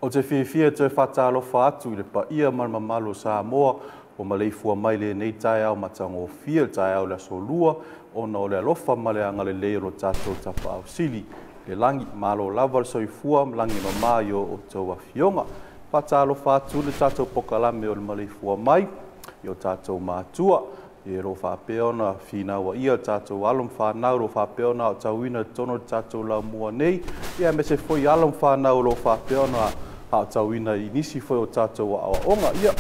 Ou te fiafia e toe faatalofa atu i le paia ma le mamalu o Samoa ua maleifua mai i lenei taeao matagofie, le taeao o le Aso Lua, ona o le alofa ma le agalelei o lo tatou Tapaau Sili i le lagi. Malo lava le soifua ma lagi e mama i o outou afioga. Faatalofa atu le tatou polokalame o le maleifua mai i o tatou matua, e lo faapea ona finauaia tatou alo ma fanau o lo faapea ona aotauina i totonu o le tatou laumua nei, ia aemaise foi alo ma fanau o lo faapea ona aotauina i nisi foi o tatou aoaoga. Ia,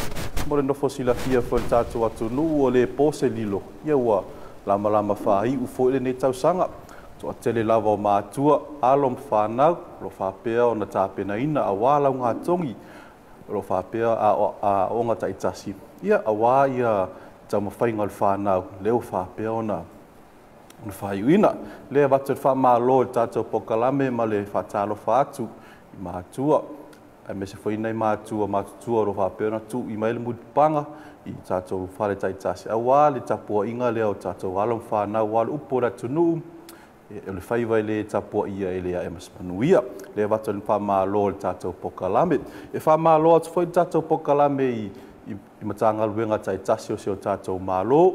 mo le nofo silafia foi e le tatou atunuu, ua le po se lilo, ia ua lamalama faaiu foi lenei tausaga. Toatele lava o matua, alo ma fanau o lo faapea ona tapenaina aua laugatogi o lo faapea aoga taitasi, ia aua ia taumafaiga o le fanau lea ua faapea ona faaiuina. Lea e avatu le faamalo i le tatou polokalame ma le faatalofa atu i matua, aemaise foi nai matua matutua o lo o faapea ona tui mai le mulipapaga i tatou fale taitasi aua le tapuaiga lea o tatou alo ma fanau, aua le upu o le atunuu, o le faiva e le tapuaia e le ae ma se manuia. Lea e avatu le faamalo i le tatou polokalame. E faamalo atu foi le tatou polokalame i Matagaluega taitasi o si o tatou Malo, o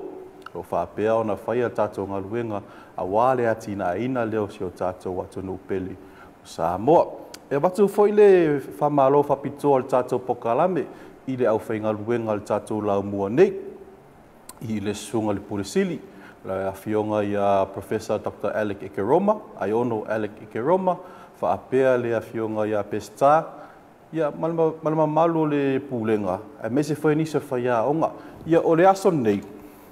lo o faapea ona faia tatou galuega aua le atinaeina lea o si o tatou atunuu pele o Samoa. E avatu foi le faamalo faapitoa o le tatou polokalame i le aufaigaluega o le tatou laumua nei, i le susuga i le Pule Sili, le afioga ia Professor Dr. Alec Ekeroma, Aiono Alec Ekeroma, faapea le afioga ia Peseta, ia ma le mamalu o le pulega, aemaise foi nisi o faiaoga. Ia o le aso nei,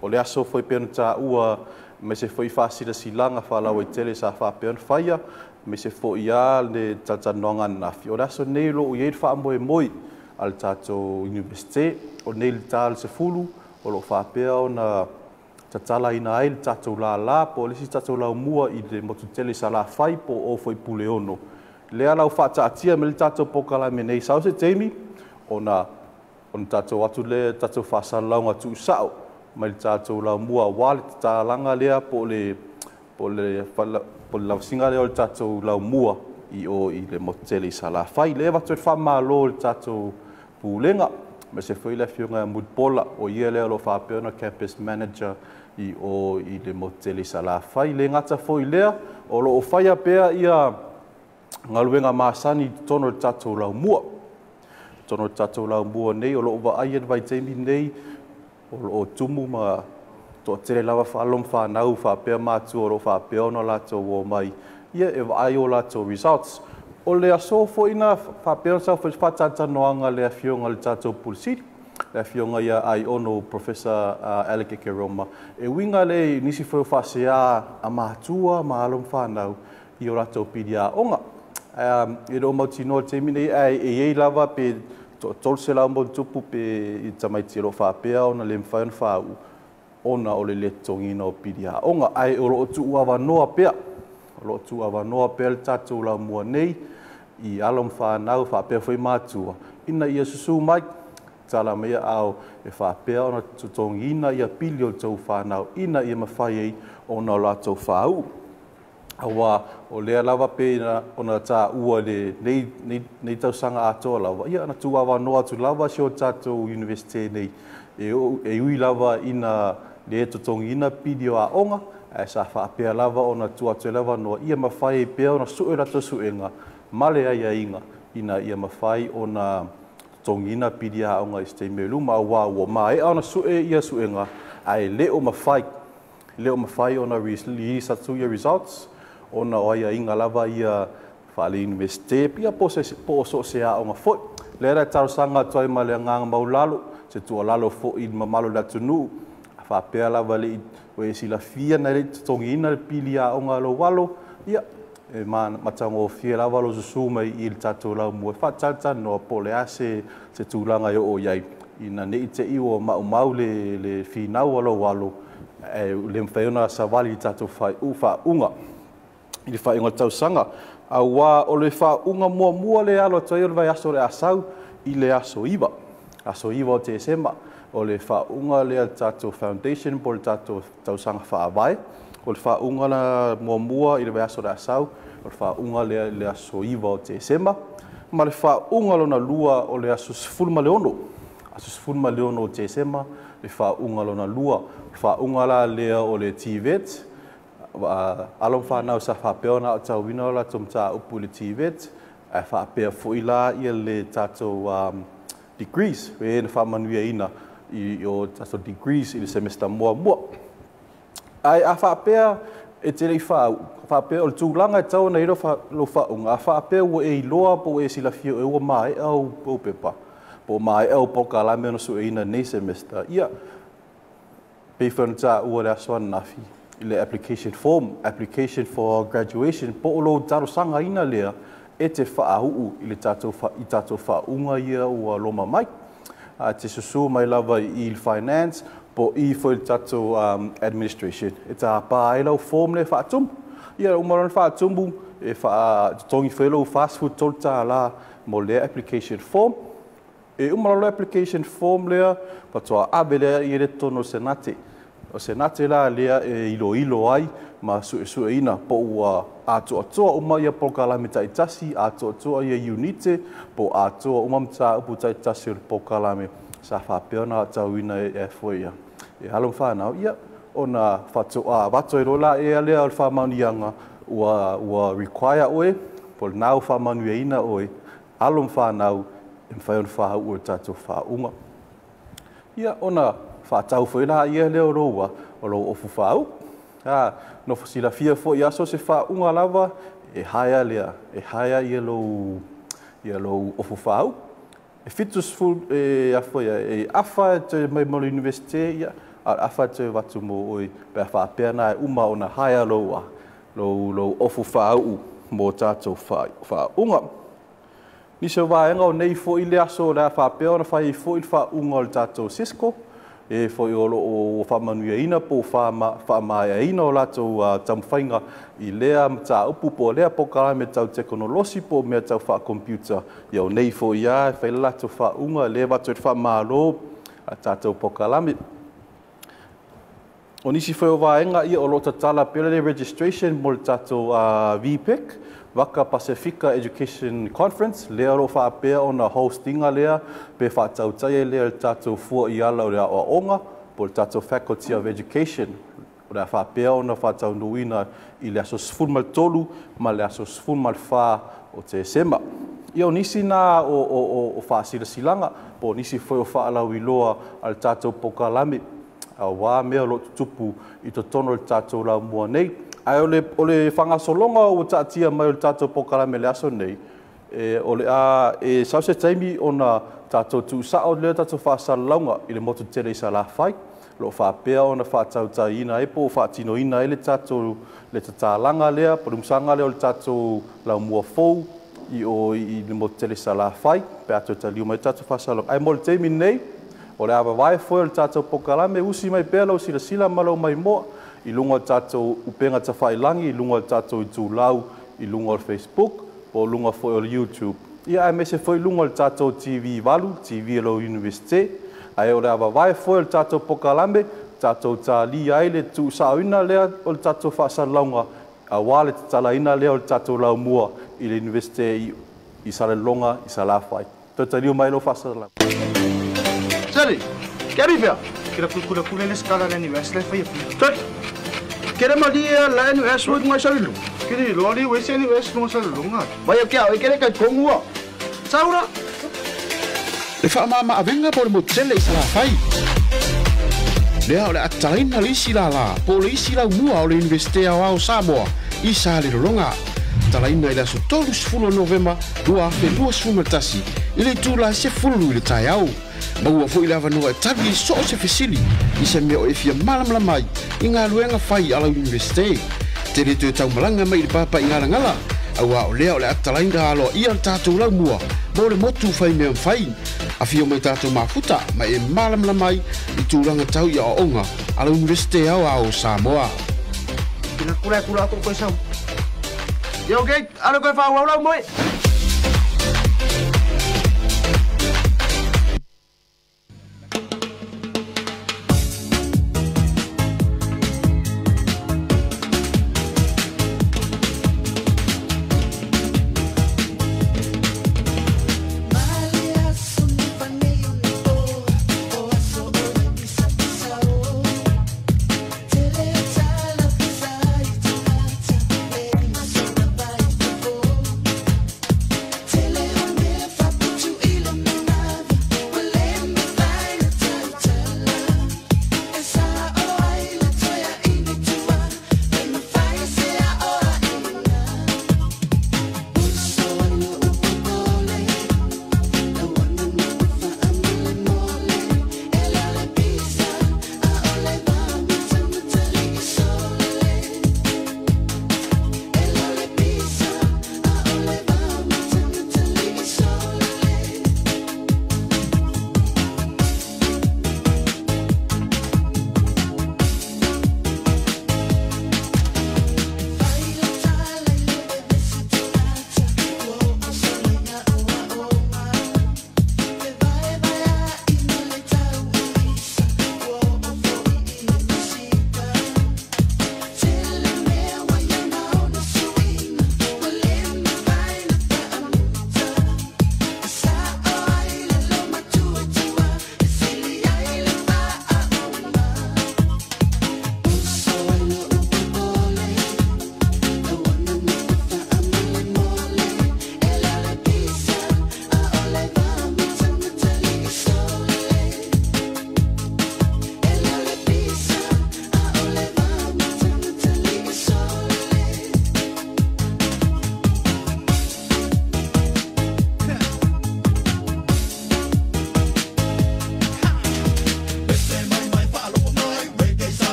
o le aso foi pei ona taua, aemaise foi faasilasilaga faalauaitele sa faapea ona faia, aemaise foi le talatalanoaga ananafi. O le aso nei o lo o i ai le faamoemoe a le tatou Iunivesite, o nei le ta o le 10, o lo o faapea ona tatalaina ai le tatou lala po o le isi tatou laumua i le motu tele i Salafai po o foi Puleono. Lea la ua faataatia mai le tatou polokalame nei sau se taimi ona tatou atu lea tatou faasalalauga tuusao mai le tatou laumua aua le tatalaga lea po o le lavasiga lea o le tatou laumua i o i le motu tele i Salafai. Lea e avatu ai le faamalo i le tatou pulega, aemaise foi le afioga ia Mulipola, o ia lea o lo o faapea ona campus manager i o i le motu tele i Salafai. Le gata foi lea, o lo o faia pea ia galuega masani i totonu o le tatou laumua. Totonu o le tatou laumua nei, o lo o vaaia le vaitaimi nei, o lo o tumu ma toatele lava alo ma fanau faapea matua o lo o faapea ona latou omai, ia e vaai o latou results. O le aso foi na faapea ona sau faatalatalanoaga le afioga i le tatou Pule Sili, le afioga ia Aiono Professor Alec Ekeroma, e uiga le nisi foi o faasea a matua ma alo ma fanau i o latou pili aoga. E le o mautinoa le taimi nei, ae e i ai lava pe 300 ma tupu pe i tamaiti o lo o faapea ona le mafai ona faauu ona o le le totogiina o pili aoga. Ae o lo o tuuavanoa pea, o lo o tuuavanoa pea le tatou laumua nei i alo ma fanau faapea foi matua ina ia susu mai, tala mai aao e faapea ona totogiina ia pili o le tou fanau ina ia mafai ai ona o latou faauu. Aua o lea lava pe ona taua le nei tausaga atoa lava, ia ona tuuavanoa atu lava si o tatou Iunivesite nei e ui lava ina le totogiina pili o aoga, ae sa faapea lava ona tuu atu ai le avanoa ia mafai ai pea ona sue latou suega ma le aiaiga ina ia mafai ona totogiina pili aoga i se taimi e luma, aua ua maea ona sue ia suega ae le o mafai ona release atu ia results ona o aiaiga lava ia faale-Iunivesite pia po o so o se aoga foi. Lea la e talosaga atu ai ma le agaga maualalo, se tuualalo foi i le mamalu o le atunuu, faapea lava le ua e silafia na le totogiina le pili aoga a lou alo, ia e matagofie lava lo susu mai i le tatou laumua e faatalatalanoa po o le a se tulaga e oo i ai, ina ne i te i ua maumau le finau a lou alo, ae le mafai ona savali i le tatou faauuga i le faaiuga o le tausaga. Aua o le faauuga muamua le alo atu ai o le vaiaso o le a sau i le aso 9, aso 9 o Tesema, o le faauuga lea le tatou foundation po o le tatou tausaga faavae. O le faauuga la muamua i le vaiaso o le a sau, o le faauuga lea i le aso 9 o Tesema. Ma le faauga lona lua o le aso 16, aso 16 o Tesema le faauga lona lua. Faauga la lea o le TVET, alo ma fanau sa faapea ona aotauina o latou mataupu i le TVET, ae faapea foi la ia le tatou degrees, e na faamanuiaina i o tatou degrees i le semester muamua. Ae a faapea e te le i faauu, faapea o le tulaga e tatau ona i ai lou faauuga, a faapea ua e iloa po ua e silafia ua maea ou pepa, po o maea ou polokalame ona sueina nei semester, ia, pei foi ona taua i le aso ananafi i le application form, application for graduation, po o lou talosagaina lea e te faauu i le tatou i tatou faauuga ia ua loma mai. A te susu mai lava i le finance, po i foi le tatou administration, e tapa ai lau form lea faatumu. Ia, uma loa ona faatumu, e faatotogi foi lou $43 mo lea application form. E uma loa le application form lea, faatoa ave lea i le totonu o le Senate. O Senate la lea e iloilo ai ma suesueina po ua atoatoa uma ia polokalame taitasi, atoatoa ia iunite, po o atoa uma mataupu taitasi o le polokalame sa faapea ona aotauina e foi ia. E alo ma fanau, ia, ona faatoa avatu ai loa la ea lea o le faamaoniaga ua require oe, po o lena ua faamanuiaina oe, alo ma fanau, e mafai ona faauu e le tatou faauuga. Ia, ona faatau foi la ia lea o lou ofu faauu. Nofo silafia foi aso se faauuga lava, e haea lea, e haea ia lou ofu faauu. E 70 e afa e afa e te mai mo le universite, ia, a afa e te vatu mo oi, pe a faapea na e uma ona haea lou ofu faauu mo tatou faauuga. Nisi o vaega o nei foi le aso o le a faapea ona fai foi le faauuga o le tatou Cisco, e foi o loo faamanuiaina po o faamaeaina o latou taumafaiga i lea mataupu po o lea polokalame tau tekonolosi po o mea tau faa-computer. Ia o nei foi ia e fai le latou faauuga, lea avatu ai le faamalo a tatou polokalame. O nisi foi o vaega, ia, o lo o tatala pea le registration mo le tatou VPEC, Vaka Pasifika Education Conference, lea o lo o faapea ona hostinga lea, pe faatautai lea le tatou fua i ala o le aoaoga, po o le tatou Faculty of Education. O le a faapea ona faataunuuina i le aso 13 ma le aso 14 o Tesema. Ia, o nisi na o faasilasilaga, po o nisi foi o faalauiloa a le tatou polokalame, auā mea o lo o tutupu i totonu o le tatou laumua nei. Ae o le faagasologa ua taatia mai o le tatou polokalame i le aso nei, o le a e sau se taimi ona tatou tuusao lea tatou faasalalauga i le motu tele i Salafai, o lo o faapea ona faatautaina ai po o faatinoina ai le tatou le tatalaga lea, po o le musaga lea o le tatou laumua fou i o i le motu tele i Salafai, pe a toe taliu mai tatou faasalalauga. Ae mo le taimi nei, o le a vavae foi o le tatou polokalame, usi mai pea lau silasila ma lau maimoa i luga o le tatou upega tafailagi, i luga o le tatou itulau, i luga o le Facebook, po o luga foi o le YouTube. Ia, aemaise foi luga o le tatou TV 8, TV o lau Universite. Ae o le a vavae foi o le tatou polokalame, tatou talia ai le tuusaoina lea o le tatou faasalalauga, auā le tatalaina lea o le tatou laumua i le Universite i Salelologa i Salafai. Toe taliu mai lau faasalalau. Sali, ke ari fea? Kira kula kula le skala le NUS le fai pia. Sali, kere malia la NUS wo ngai sali lu. Kere lo ali we se NUS no sali lu nga. Vai o kia, o kere kai kongua. Saura. Le whaamama awenga po le mo tele i Salafai. Lea o le atalaina le isi lala, po le isi lau mua o le Universite Aoao Samoa i Salelologa. Talaina i le aso 30 Novema 2021 i le itula 10 i le taeao. Maua foi le avanoa e tali i so o se fesili i se mea o e fia malamalama ai i galuega fai a lau Universite. Te le toe taumalaga mai i le papa i galagala, auā o lea o le atalaina aloaia le tatou laumua mo le motu fai mea mafai. Afio mai tatou mafuta ma e malamalama ai i tulaga tau i aoaoga a le Universite Aoao o Samoa. Kira kula kula ko ko sau. Yo okay, alo koe whāwau lau moe.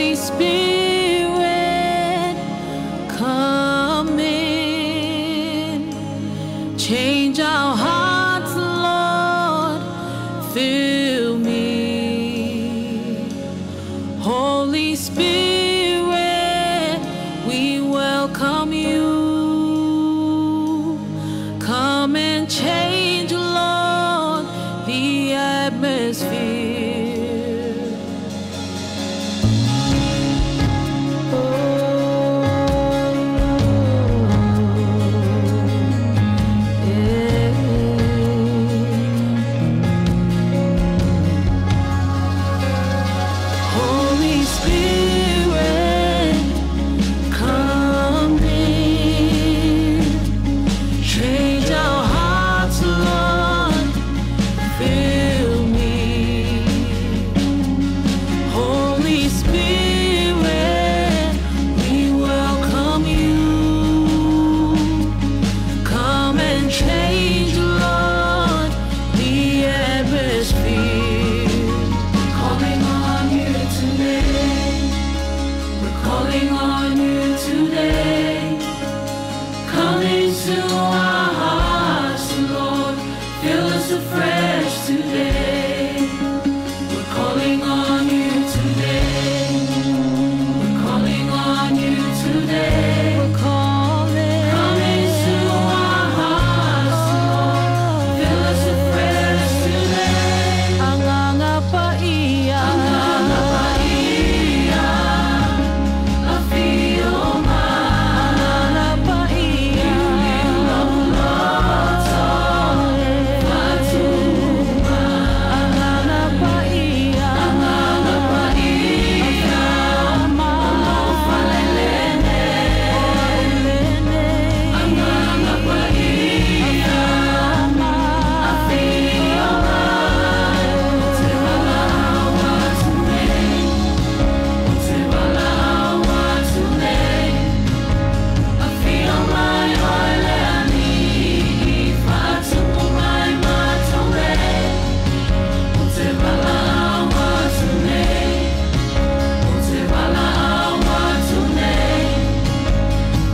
Holy Spirit, come in. Change our hearts, Lord, fill me. Holy Spirit, we welcome you. Come and change, Lord, the atmosphere. Holy Spirit, come in. Change our hearts, Lord, fill me. Holy Spirit, we welcome you. Come and change, Lord, the atmosphere. Calling on you today. We're calling on you today. Come into our hearts, Lord. Fill us afresh today. We're calling on you today. We're calling on you today. We're calling. Come into our hearts, Lord. Fill us afresh today. Anganga paia. Anganga paia. Afio mai. Anganga paia. Anganga paia. Anganga paia. Anganga paia. Afio mai. Te valaau atu nei. Te valaau atu nei. Afio mai oe le Alii, faatupu mai matou nei. O te valaau atu nei. O te valaau atu nei.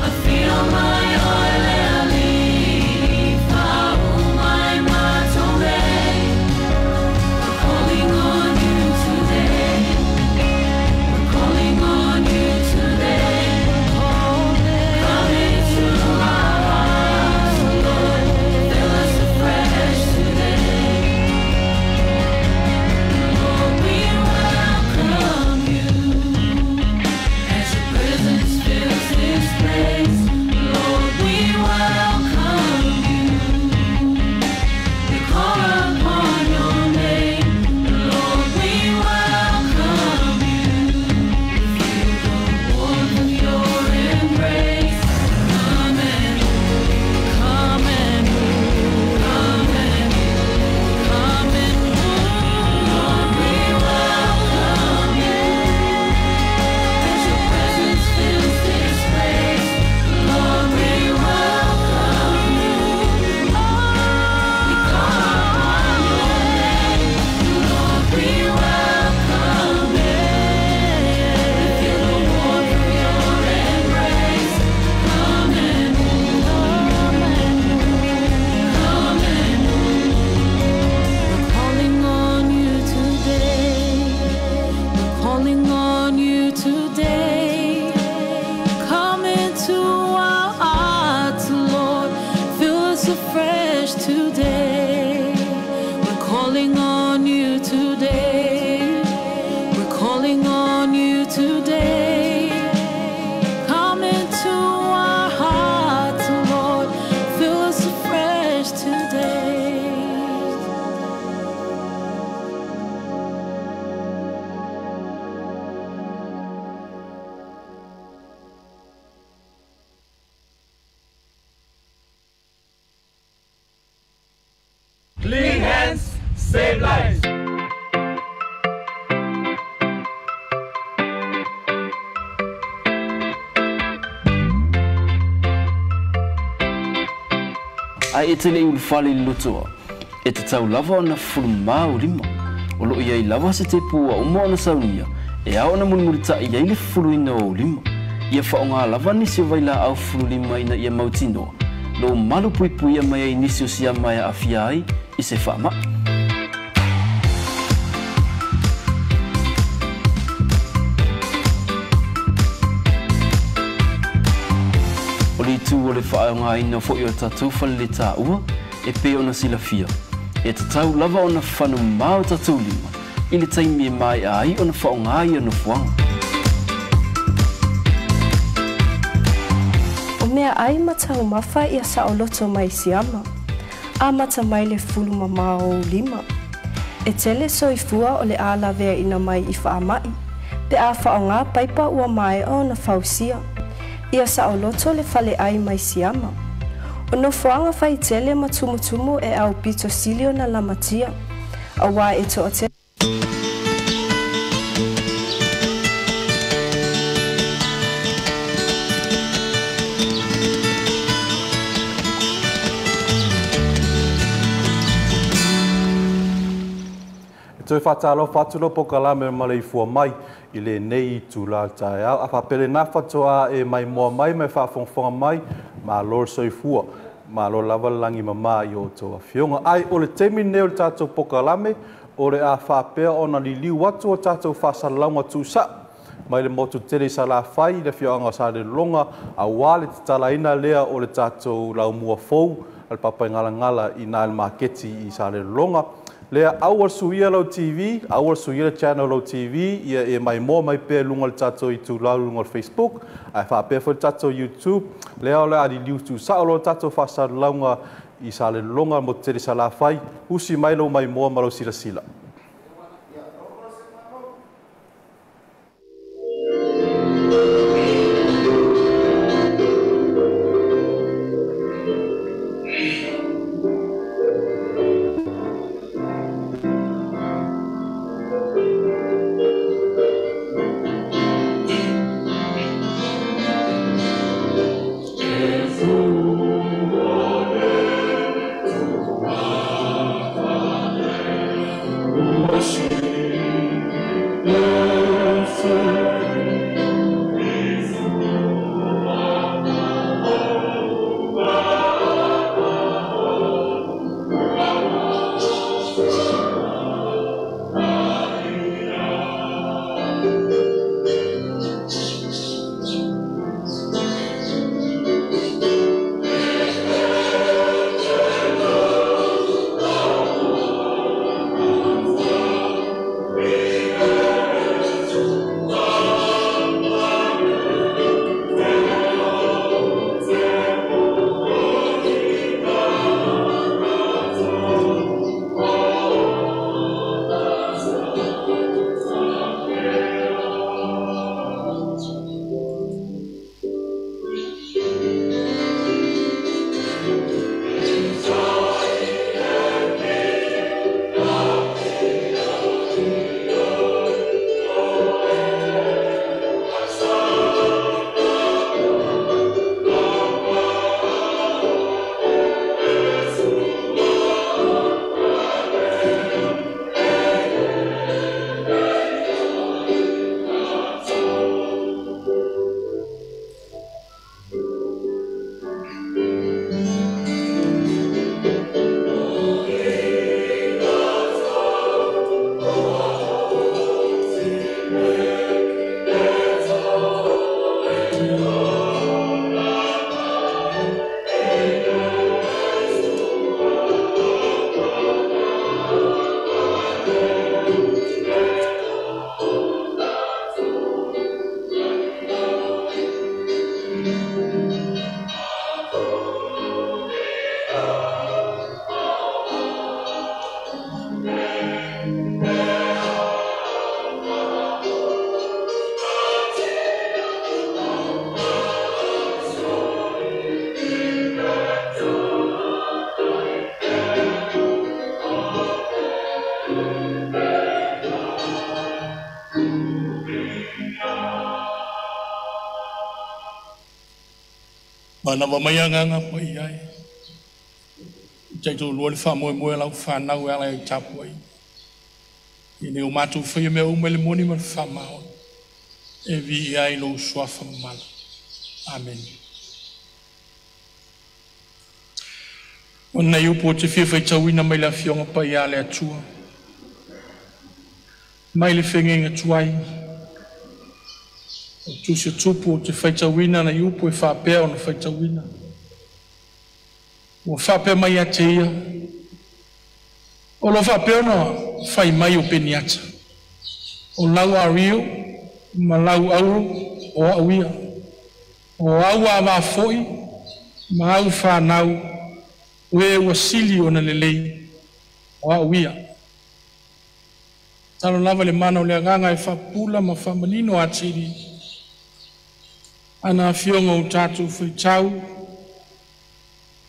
Afio mai oe le Alii, faauu mai matou nei. We're calling on you today. We're calling on you today. Come into our hearts, Lord. Fill us afresh today. Lord, we welcome you. As your presence fills this place, Lord, we welcome you. We call upon your name, Lord, we welcome you. Feel the warmth of your embrace. Come and move, come and move, come and move, come and move. Lord, we welcome you. As your presence fills this place, Lord, we welcome you. We call upon your name, Lord, we welcome you. We feel the warmth of your embrace. Come and move, come and move, come and move. We're calling on you today. We're calling on you today. Come into our hearts, Lord. Fill us afresh today. We're calling on you today. We're calling on you today. Come into our hearts, Lord. Fill us afresh today. Clean hands, save lives. Ai e tele i ulufale i lotoa, e te tau lava ona fulumā o lima. O loo iai lava se te pua o moana saunia E ao ona mulimulita'i ai le fufuluina o ou lima. Ia faaaogā lava nisi o vailaau fufululima ina ia mautinoa lou malupuipuia mai ai nisi o siama e aafia ai i se faama'i. O le itu o le faaaogāina fo'i o tatou faleletaua e pei ona silafia, e tatau lava ona fanumā o tatou lima i le taimi e mae'a ai ona faaaogā ia nofoaga. O meaai ma taumafa ia saoloto mai siama, amata mai le fulumamā o ou lima. E tele soifua o le a laveaina mai i faama'i, pe a faaaogā paipa ua maea ona fausia. Ia saoloto le faleai mai siama. O nofoaga faitele ma tumutumu e aupito sili ona lamatia, auā e toatele. E toe faatalofa atu lau polokalame o le maleifua mai i lenei itula o le taeao. A faapea lena faatoa e maimoa mai ma e faafogafoga mai, malo le soifua. Malo lava le lagi mama i o outou afioga. Ai o le taimi lenei o le tatou polokalame, o le a faapea ona liliu atu o tatou faasalalauga tuusa'o mai le motu tele i Salafai i le afioaga o Salelologa, auā le tatalaina lea o le tatou laumua fou a le Papaigalagala i ina i le maketi i Salelologa. Lea aua le suia lau TV, aua le suia le channel lau TV, ia e maimoa mai pea i luga o le tatou itulau i luga o le Facebook, ae faapea foi le tatou YouTube. Lea o le a liliu tuusa'o loa le tatou faasalalauga i Salelologa, motu tele i Salafai. Usi mai lou maimoa ma lou silasila. Manava mai agaga paia e. Taitolua le faamoemoe lau fanau e ala i tapuai. Ina o matou faia mea uma i le moni ma le faamaoni, e viia ai lou suafa mamala. Amene. O nai upu ou te fia faitauina mai le Afioga Paia a le Atua, mai le feagaiga tuai, o Tusi a Tupu ou te faitauina nai upu e faapea ona faitauina. Ua faapea mai ia te ia, o lo o faapea ona fai mai o Peniata, o lau ario ma lau auro o au ia, o au ava foi ma au fanau, o e ua sili ona lelei o au ia. Tatalo lava i le mana o le agaga e faapupula ma faamanino atili ana afioga ua tatou faitau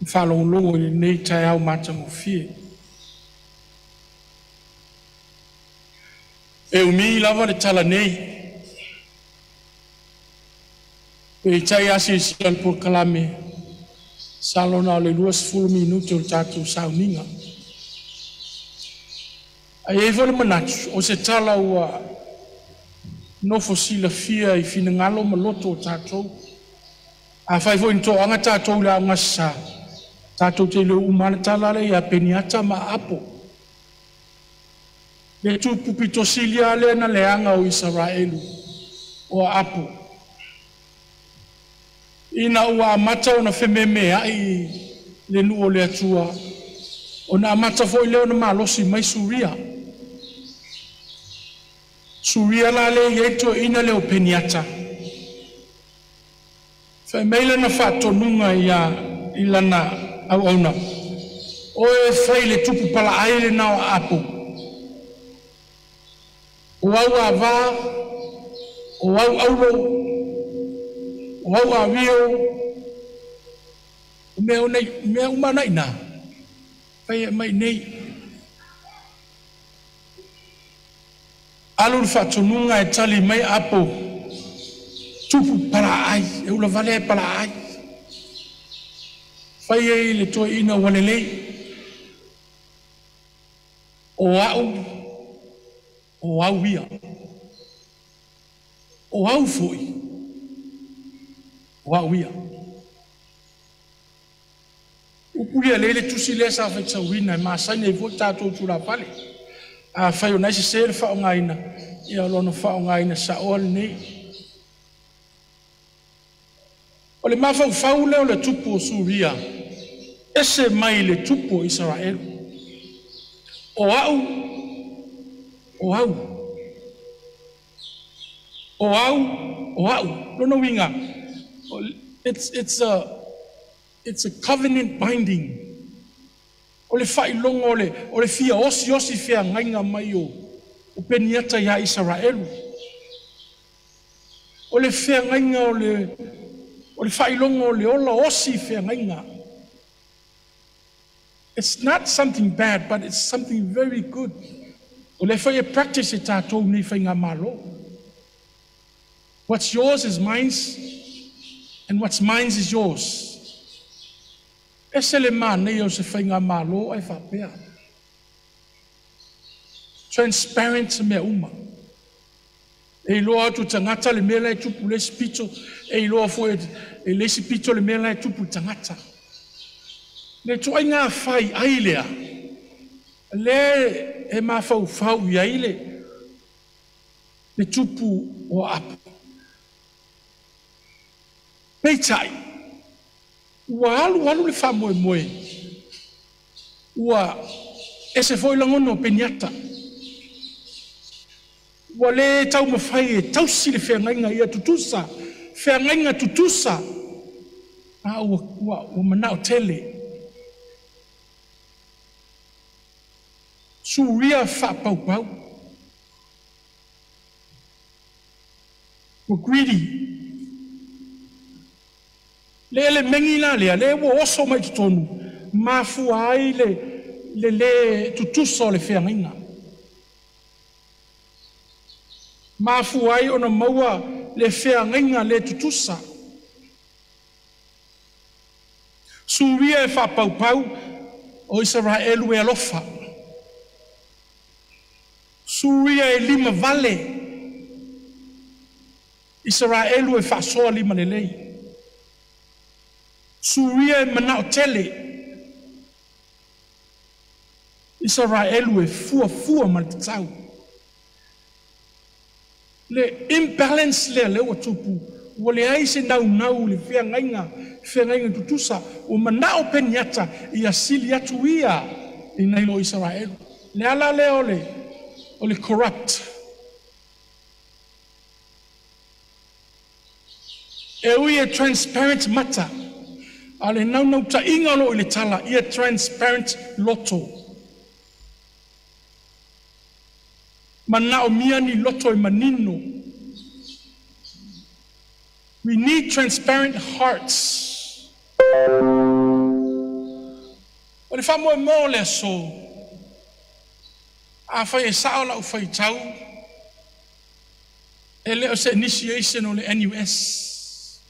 ma faalogologo i lenei taeao matagofie. E umi lava le tala nei, peitai a silasila i le polokalame, masalo na o le 20 minute o le tatou sauniga. Ae i ai foi le manatu, o se tala ua nofo silafia i finagalo ma loto o tatou. Afai foi na toaga tatou i le Aoga Aso Sa, tatou te iloa uma lava le tala lea ia Peniata ma Aapo. Le tupu pito sili lava lea na leaga o Isaraelu o Aapo. Ina ua amata ona fememeai le nuu o le Atua, ona amata foi lea ona malosi mai Suria. Suria la lea e i ai le toeaina lea o Peniata, fai mai lana faatonuga ia i lana auauna, “O e fai le tupu palaai lena o Aapo, o au ava, o au auro, o au avio, o mea nei, mea uma na ina, fai e mai nei.” Alu le faatonuga e tali mai Apo, tupu palaai, e ulavale ae palaai. Fai ai le toeaina ua lelei, o au, o au ia. O au foi, o au ia. Upu ia lea i le tusi lea sa faitauina e masani ai foi le tatou tulafale. Afai o lena e sese le faaaogaina, ia o lona faaaogaina saoa lenei. O le mafaufau lea o le tupu o Suria, ese mai le tupu o Isaraelu. O au, o au. O au, o au. Lona uiga, it's a covenant binding. O le faailoga o le fia osi osi feagaiga mai o Peniata ia Isaraelu. O le feagaiga o le faailoga o le ola osi feagaiga. It's not something bad, but it's something very good. O le foi e practice e tatou nei faigamalo. What's yours is mine, and what's mine is yours. Ese le manaia o se faigamalo ai faapea. Transparent se mea uma. E iloa atu tagata le mea la e tupu le isi pito, e iloa foi e le isi pito le mea la e tupu i tagata. Le ituaiga fai ai lea, le e mafaufau i ai le tupu o Apo. Peitai, ua alu alu le faamoemoe, ua ese foi lagona o Peniata. Ua le taumafai e tausi le feagaiga ia tutusa, feagaiga tutusa, a ua manao tele. Suria faapaupau. Ua greedy. Le elemegi la lea, le ua oso mai totonu, mafua ai le le tutusa o le feagaiga. Mafua ai ona maua le feagaiga le tutusa. Suria e faapaupau, o Isaraelu e alofa. Suria e lima vale, Isaraelu e faasoa limalelei. Suria e manao tele, Isaraelu e fuafua ma le tatau. Le imbalance lea lea ua tupu, ua leai se naunau i le feagaiga, feagaiga tutusa, ua manao Peniata ia sili atu ia i nai lo Isaraelu. Le ala lea o le corrupt. E ui e transparent mata, a o le naunautaiga o lo o i le tala, ia transparent loto. Manaomia ni loto e manino. We need transparent hearts. O le faamoemoe o le aso, afai e sao lau faitau, e le o se initiation o le NUS,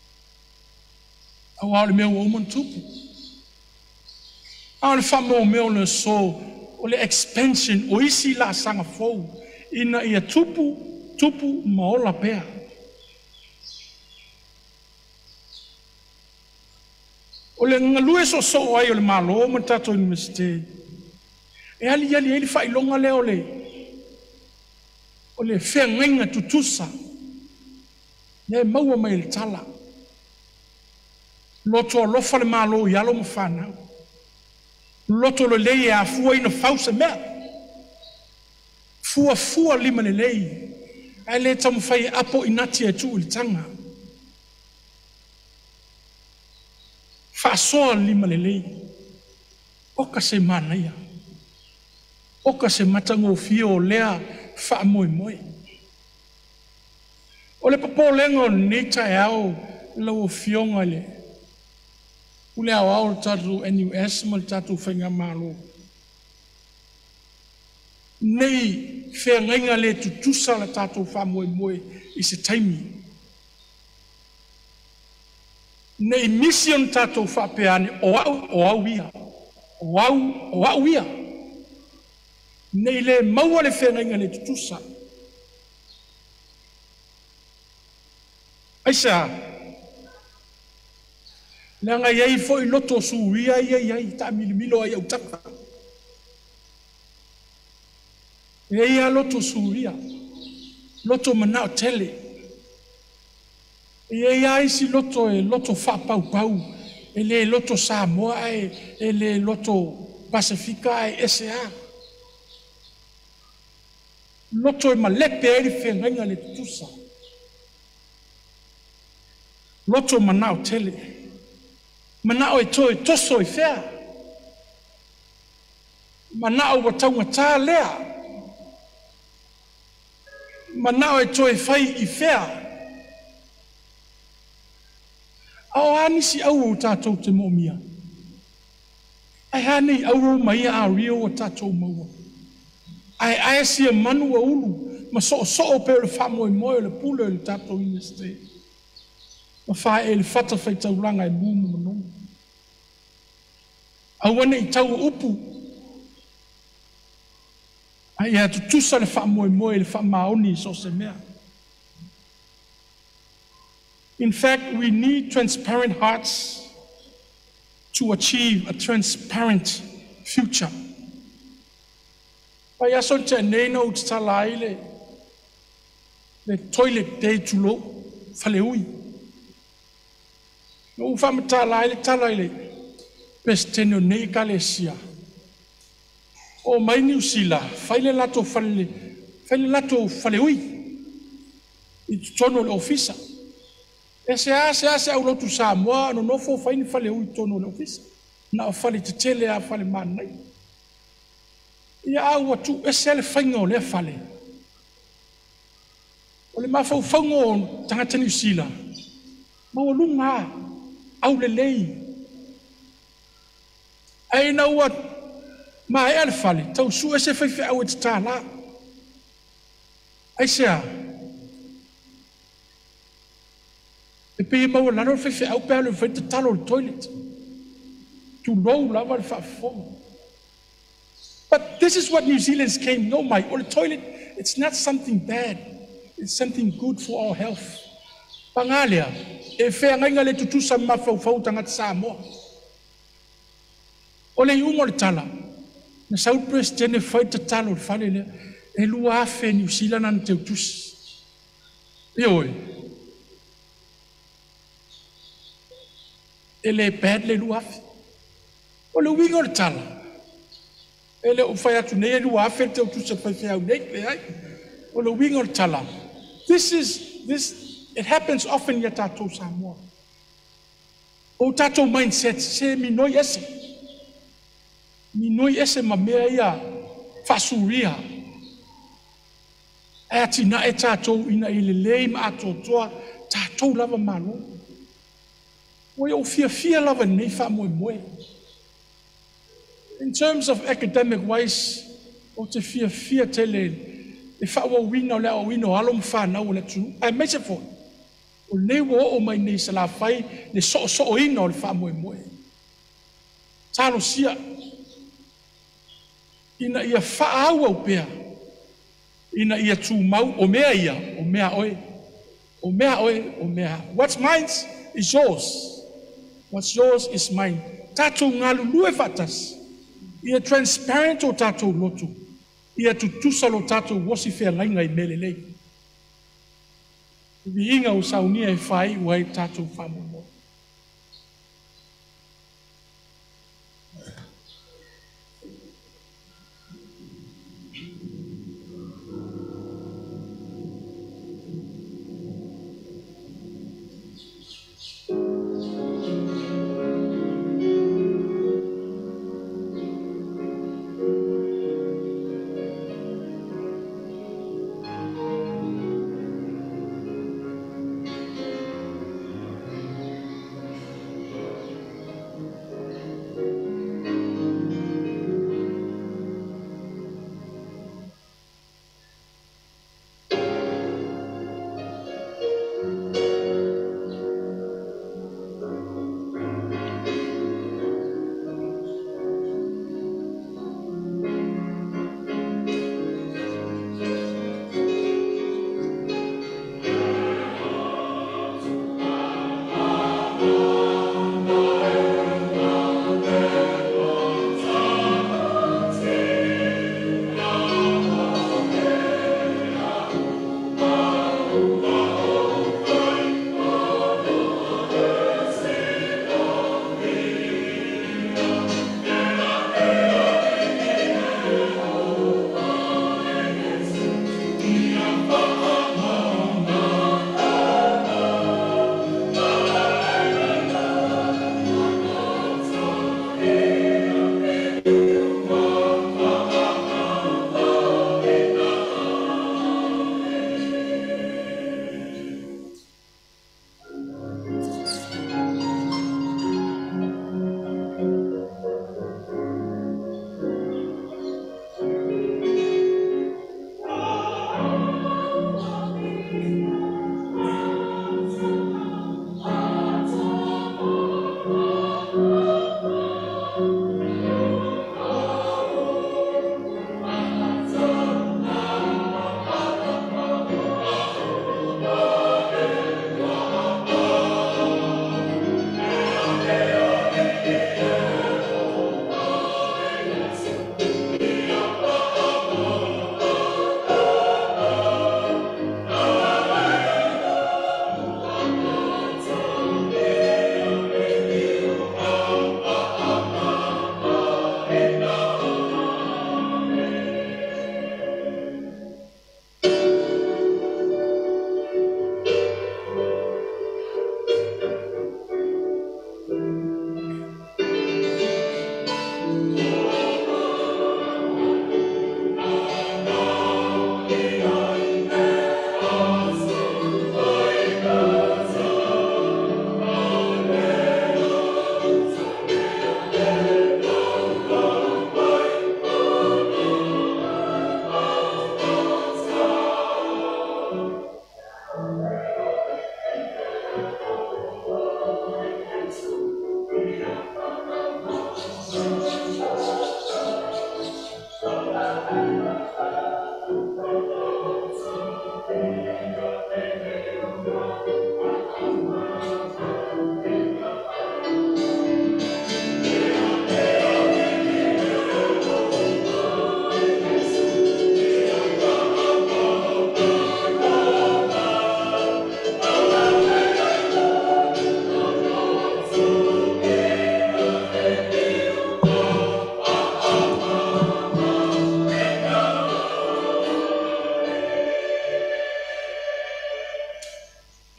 auā o le mea ua uma ona tupu. A o le faamoemoe o le aso, o le expansion o isi laasaga fou ina ia tupu, tupu ma ola pea. O le galue soosoo ai o le Malo ma le tatou Iunivesite, e aliali ai le faailoga lea o le feagaiga tutusa lea e maua mai e le tala. Loto alofa le Malo i alo ma fanau, loto lelei e afua ona fau se mea, fuafua limalelei, ae le taumafai e apo inati e tuu i le taga. Faasoa limalelei, oka se manaia, oka se matagofie o lea faamoemoe. O le popolega o lenei taeao lau Afioga i le Pule Aoao o le tatou NUS ma le tatou Faigamalo, nei feagaiga le tutusa le tatou faamoemoe i se taimi, nei misi ona tatou faapea ane, o au, o au ia, o au, o au ia. Nei le maua le feagaiga le tutusa. Aisea? Leaga e i ai foi loto suia ia e i ai, taamilomilo ai i autafa. E i ai lava loto suia, loto manao tele. E i ai lava isi loto e loto faapaupau, e le loto Samoa ae e le loto Pasefika ae ese lava. Loto e malepe ai le feagaiga le tutusa. Loto manao tele. Manao e toe toso i fea. Manao ua taugata lea. Manao e toe fai i fea. A o a nisi auro tatou te moomia? Ae a nei auro ma ia ario ua tatou maua? Ae sia manu ua ulu ma soosoo pe o le faamoemoe o le pule o le tatou Iunivesite. Ma fae e le fata faitaulaga e mu ma manogi. Aua ne i tau upu, a ia tutusa le faamoemoe i le faamaoni i so o se mea. In fact, we need transparent hearts to achieve a transparent future. Pai aso te nei na u tatala ai le toilet day tulou, faleui. Na u faamatala ai le tala i le Peresetene o nei Ekalesia. O mai Niu Sila, fai le latou fale, fai le latou faleui i totonu o le ofisa. E se a se a se aulotu Samoa nonofo fai ni faleui i totonu o le ofisa. Na o fale tetele a fale manaia. Ia a ua tuu ese le faiga o lea fale. O le mafaufauga o tagata Niu Sila, maualuga a, aulelei. Ae ina ua maea le fale, tau sue se faifeau e tatala. Aisea? E pei e maualalo le faifeau pe a alu e fai tatalo i le toilet. Tulou lava le faafofoga. But this is what New Zealand's came no mai. O le toilet It's not something bad. It's something good for our health. Paga lea, e feagaiga le tutusa ma mafaufau tagata Samoa. O le iuga o le tala, na sau le Peresetene fai le tatalo i le fale lea, e 2,000 Niu Sila na na teutusi. Ioe. E le bad le 2,000. O le uiga o le tala, e le o fai atu nei e 2,000 le teutusi a le faifeau nei, leai. O le uiga o le tala, this is, this, it happens often ia tatou Samoa. O tatou mindset, se minoi ese. Minoi ese ma mea ia faasuria. Ae atinae tatou ina ia lelei ma atoatoa tatou lava Malo. Ua ou fiafia lava i lenei faamoemoe. In terms of academic wise, ou te fiafia tele le faaauauina o le aoaoina o alo ma fanau o le atunuu, aemaise foi o lenei ua oo mai nei i Salafai le soosooina o le faamoemoe. Talosia ina ia faaauau pea, ina ia tumau o mea ia, o mea a oe, o mea a oe, o mea a. What's mine is yours. What's yours is mine. Tatou galulue faatasi, ia transparent o tatou loto, ia tutusa lo tatou osi feagaiga i mea lelei. Viiga o saunia e faaiu ai tatou faamoemoe.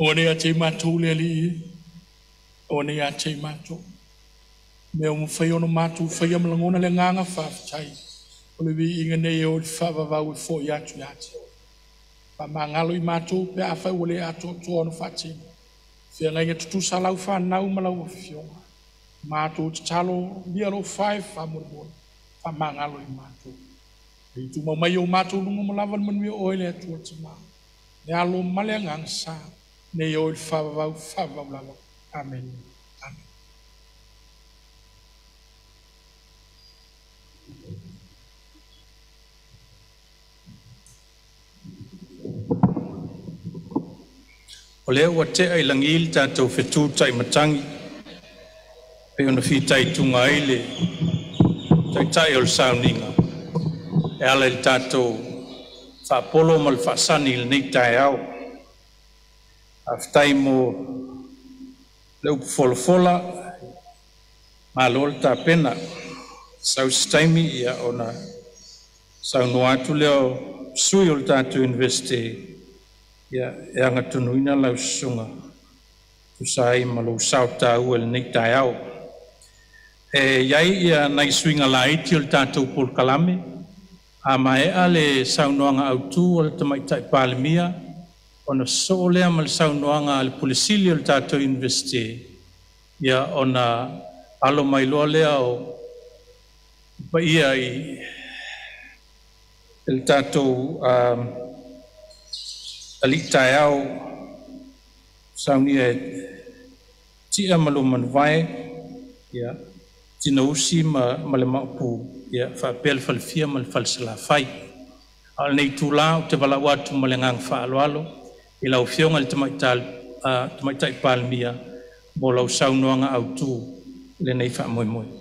Aua ne ia te i matou le Alii e, aua ne ia te i matou. Mea ua mafai ona matou faia ma lagona le agaga faafetai, o le viiga nei e o i le faavavau e fo'i atu ia te oe. Faamagalo i matou pe afai ua le atoatoa ona faatino feagaiga tutusa a lau fanau ma lau afioga. Matou tatalo lia alofa e faamolemole, faamagalo i matou. E tumau mai o matou luga ma lava le manuia o oe le Atua Tama, le Alo ma le Agaga Sa, nei o i le faavavau, faavavau lava. Amene. Amen. O lea ua tea i lagi le tatou fetu taimatagi pei ona fitaituga ai le Taitai o le sauniga e ala i le tatou faapolo ma le faasani i lenei taeao. Faafetai mo le upu folafola, malo le tapena. Sau se taimi ia ona saunoa atu lea o sui o le tatou Iunivesite ia e agatonuina lau susuga e tusa ai ma lou sao taua i lenei taeao. E i ai ia nai suiga laiti o le tatou polokalame, a maea le saunoaga autu a le Tamaitai Palemia ona sosoo lea ma le saunoaga a le Pule Sili o le tatou Iunivesite ia ona alo mai loa lea o paia i le tatou alii taeao saunia e Tia ma lou Manuvae, ia Tinousi ma le Maopu ia faapea le Falefia ma le Falesalafai. A o lenei itula ou te valaau atu ma le agaga faaaloalo i lau Afioga i le Tamaitai Palemia mo lau saunoaga autu i lenei faamoemoe.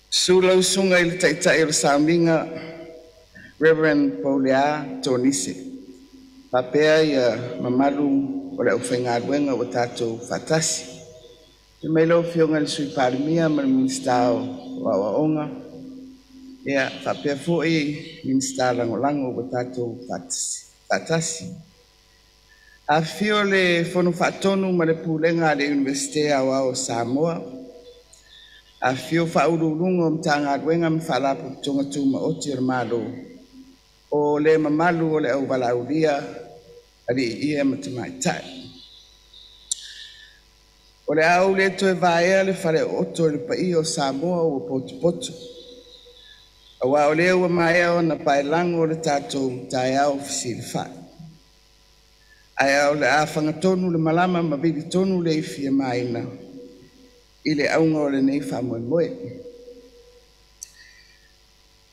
Susu lau Susuga i le Taitai o le Sauniga Reverend Pauleā Tonise faapea ia mamalu o le aufaigaluega ua tatou faatasi. Afio mai lau Afioga i le Sui Palemia ma le Minisita o Aoaoga faapea foi Minisita Lagolago ua tatou faatasi. Afifio le Fono Faatonu ma le Pulega a le Iunivesite Aoao o Samoa, afifio Faauluuluga o Matagaluega ma Faalapotopotoga Tumaoti a le Malo, o le mamalu o le auvalaaulia, alii ma tamaitai. O le a ou le toe vaea le falaooto i le paia o Samoa ua potopoto, aua o lea ua maea ona paelago le tatou taeao fesilafai. Ae o le a fagatonu le malama ma vilitonu le ifi a maina i le auga o lenei faamoemoe.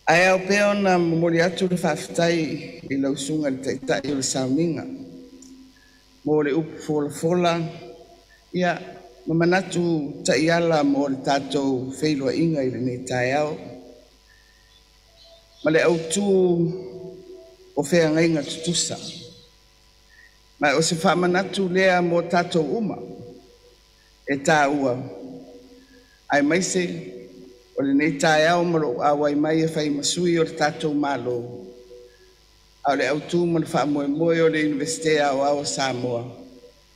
Ae ao pea ona momoli atu le faafetai i lau Susuga i le Taitai o le Sauniga mo le upu folafola ia ma manatu taiala mo le tatou feiloaiga i lenei taeao ma le autu o feagaiga tutusa. Ma o se faamanatu lea mo tatou uma e taua, aemaise o lenei taeao ma lou auai mai e fai ma sui o le tatou Malo, a o le autu ma le faamoemoe o le Iunivesite Aoao o Samoa,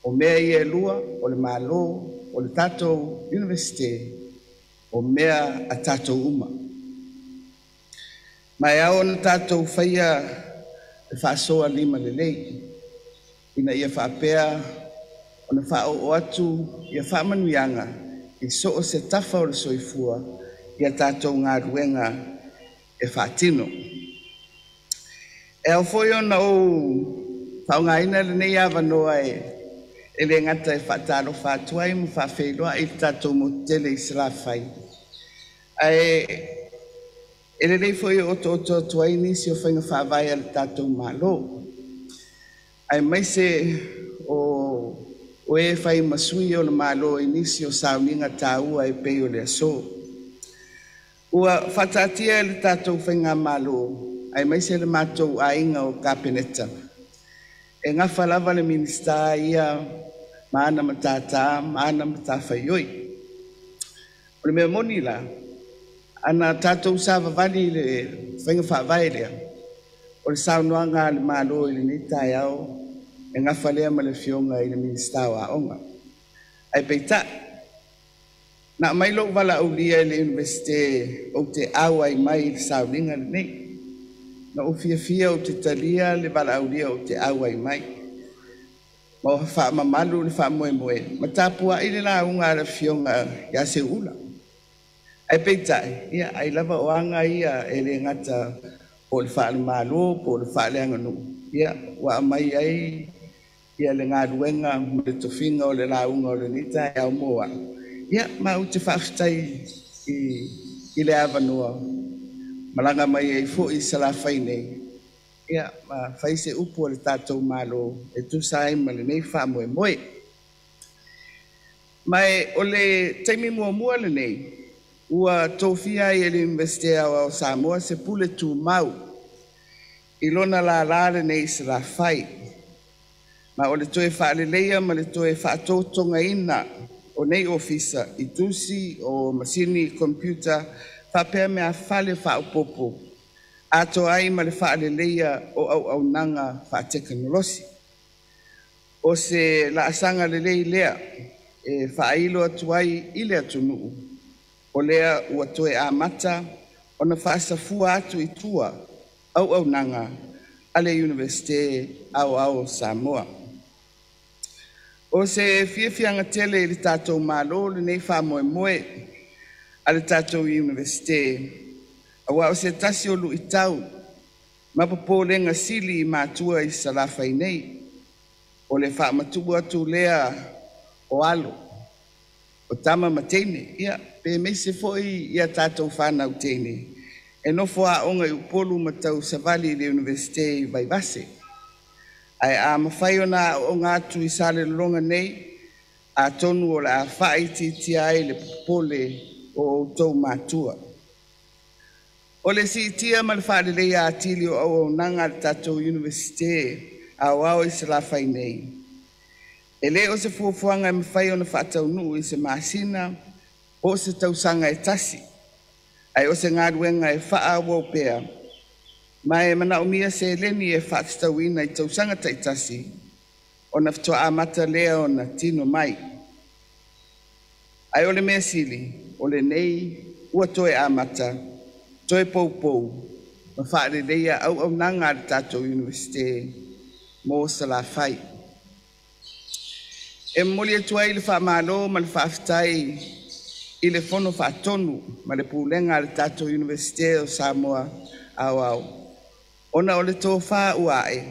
o mea ia e lua, o le Malo, o le tatou Iunivesite, o mea a tatou uma. Ma e ao ona tatou faia le faasoa lima lelei, ina ia faapea ona faaoo atu ia faamanuiaga i so o se tafa o le soifua ia tatou galuega e faatino. E ao foi ona ou faaaogaina lenei avanoa e le gata e faatalofa atu ai ma faafeiloai i le tatou motu tele i Salafai, ae e lelei foi e otooto atu ai nisi o faiga faavae a le tatou Malo, aemaise o e fai ma sui o le Malo i nisi o sauniga taua e pei o le aso. Ua faataatia e le tatou faigamalo aemaise le matou aiga o Kapeneta E gafa lava le Minisita ia ma ana matatā ma ana matafaioi. O le mea moni la, ana tatou savavali i le faiga faavae lea, o le saunoaga a le Malo i lenei taeao e gafa lea ma le Afioga i le Minisita o Aoga. Ae peitai, na aumai lou valaaulia e le Iunivesite ou te auai mai i le sauniga lenei. Na ou fiafia ou te talia le valaaulia ou te auai mai. Ma o faamamalu le faamoemoe, ma tapuai le lauga a le Afioga ia Seuula. Ae peitai, ia ai lava o aga ia e le gata po o le faale-Malo po o le faaleaganuu, ia ua aumai ai ia le galuega ma le tofiga o le lauga o lenei taeao mo au. Ia ma ou te faafetai i le avanoa malaga mai ai foi i Salafai nei, ia ma fai se upu a le tatou Malo e tusa ai ma lenei faamoemoe. Ma o le taimi muamua lenei ua tofia ai e le Iunivesite Aoao o Samoa se pule tumau i lona lala lenei i Salafai. Ma o le toe faaleleia ma le toe faatotogaina o nei ofisa i tusi o masini computer faapea meafale faaopoopo atoa ai ma le faaleleia o auaunaga faatekonolosi. O se laasaga lelei lea e faailo atu ai i le atunuu o lea ua toe amata ona faasafua atu i tua auaunaga a le Iunivesite Aoao o Samoa. O se fiafiaga tele i le tatou Malo lenei faamoemoe a le tatou Iunivesite, aua o se tasi o luitau ma popolega sili i matua i Salafai nei, o le faamatuu atu lea o alo, o tama ma teine, ia pe aemaise foi ia tatou fanau teine e nofo aoga i Upolu ma tausavali i le Iunivesite i Vaivase. Ae a mafai ona aooga atu i Salelologa nei, atonu o le a faaitiitia ai le popole o outou matua. O le siitia ma le faaleleia atili o auaunaga a le tatou Iunivesite Aoao i Salafai nei, e le o se fuafuaga e mafai ona faataunuu i se masina po o se tausaga e tasi, ae o se galuega e faaauau pea, ma e manaomia seleni e faatatauina i tausaga taitasi ona faatoa amata lea ona tino mai. Ae o le mea sili, o lenei ua toe amata, toe poupou ma faaleleia auaunaga a le tatou Iunivesite mo Salafai. E momoli atu ai le faamalo ma le faafetai i le Fono Faatonu ma le Pulega a le tatou Iunivesite o Samoa Aoao, ona o le tofa ua ae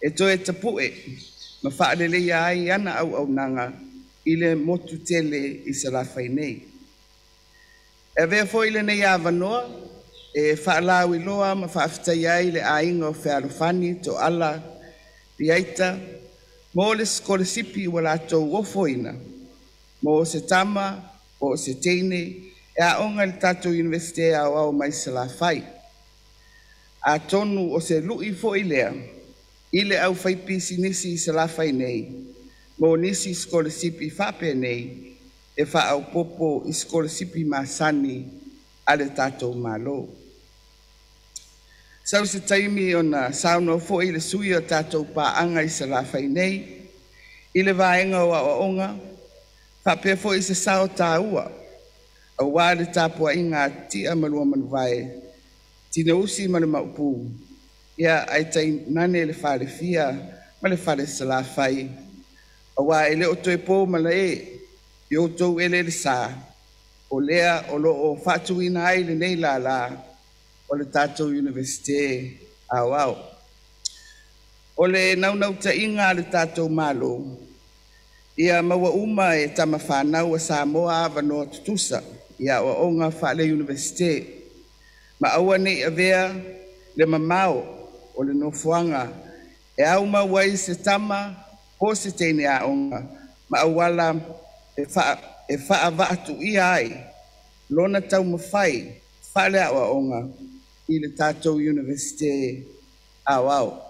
e toe tapue ma faaleleia ai ana auaunaga i le motu tele i Salafai nei. E avea foi lenei avanoa e faalauiloa ma faafetaia ai le aiga o Fealofani Toala Riaita mo le sikolasipi ua latou ofoina mo se tama po o se teine e aoga i le tatou Iunivesite Aoao mai Salafai. Atonu o se lui foi lea i le aufaipisinisi i Salafai nei mo nisi sikolasipi faapenei e faaopoopo i sikolasipi masani a le tatou Malo. Sau se taimi ona saunoa foi le sui o tatou paaga i Salafai nei i le vaega o aoaoga, faapea foi se sao taua aua le tapuaiga a Tia ma Luamanuvae, Tineusi ma le Maopu, ia ae tainane le Falefia ma le Fale Salafai, aua e le o toe po malae i outou eleele sa, o lea o lo o faatuina ai lenei lala o le tatou Iunivesite Aoao. O le naunautaiga a le tatou Malo, ia maua uma e tama fanau a Samoa avanoa tutusa i aoaoga faale-Iunivesite, ma aua ne i avea le mamao o le nofoaga e aumau ai se tama po o se teine aoga ma auala e faavaatuia ai lona taumafai faale-aoaoga i le tatou Iunivesite Aoao.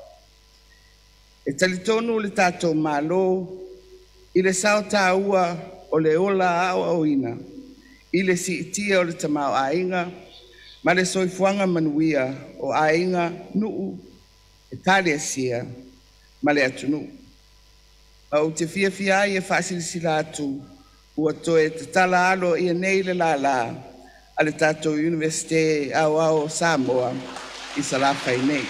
E talitonu le tatou Malo i le sao taua o le ola aoaoina i le siitia o le tamaoaiga ma le soifuaga manuia o aiga, nuu, ekalesia ma le atunuu. Ma ou te fiafia ai e faasilasila atu ua toe tatala aloaia nei le lala a le tatou Iunivesite Aoao o Samoa i Salafai nei.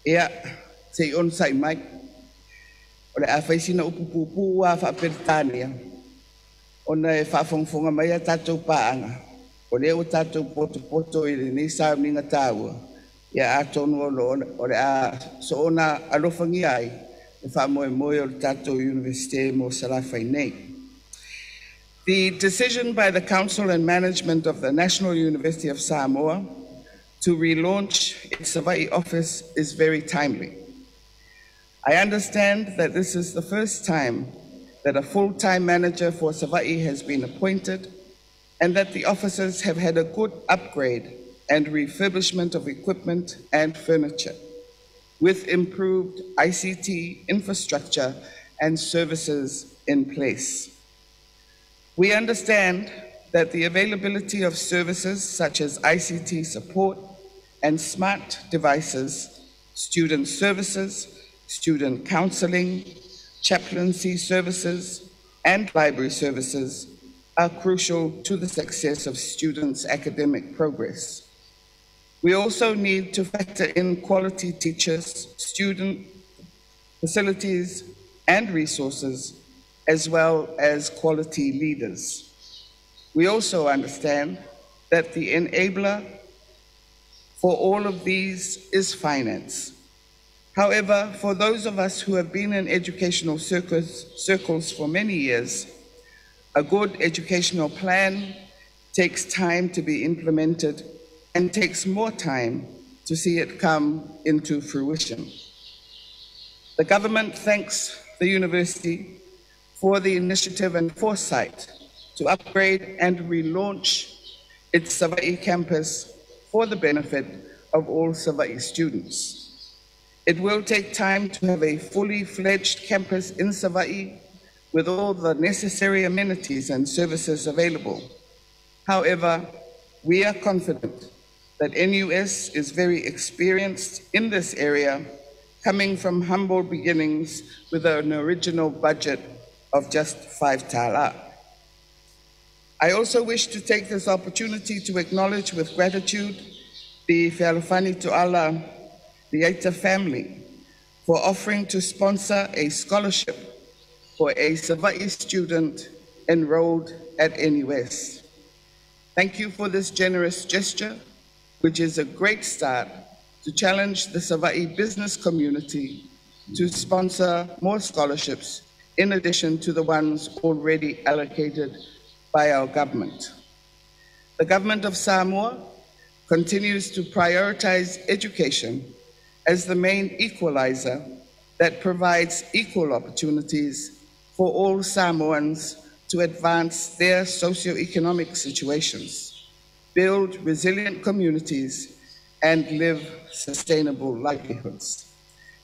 Ia, se i onosai mai. O le a fai sina upu puupuu lava faa-Peretania ona e faafogafoga mai a tatou paaga, o lea ua tatou potopoto i lenei sauniga taua, ia atonu o le a soona alofagia ai le faamoemoe o le tatou Iunivesite mo Salafai nei. The decision by the Council and Management of the National University of Samoa to relaunch its Savaii office is very timely. I understand that this is the first time that a full-time manager for Savaii has been appointed and that the offices have had a good upgrade and refurbishment of equipment and furniture with improved ICT infrastructure and services in place. We understand that the availability of services such as ICT support and smart devices, student services, student counseling, chaplaincy services, and library services are crucial to the success of students' academic progress. We also need to factor in quality teachers, student facilities, and resources, as well as quality leaders. We also understand that the enabler for all of these is finance. However, for those of us who have been in educational circles for many years, a good educational plan takes time to be implemented and takes more time to see it come into fruition. The government thanks the university for the initiative and foresight to upgrade and relaunch its Savaii campus for the benefit of all Savaii students. It will take time to have a fully fledged campus in Savaii with all the necessary amenities and services available. However, we are confident that NUS is very experienced in this area, coming from humble beginnings with an original budget of just 5 tala. I also wish to take this opportunity to acknowledge with gratitude the Fealofani Tuala, the Aita family, for offering to sponsor a scholarship for a Savaii student enrolled at NUS. Thank you for this generous gesture, which is a great start to challenge the Savaii business community to sponsor more scholarships in addition to the ones already allocated by our government. The government of Samoa continues to prioritize education as the main equalizer that provides equal opportunities for all Samoans to advance their socioeconomic situations, build resilient communities, and live sustainable livelihoods.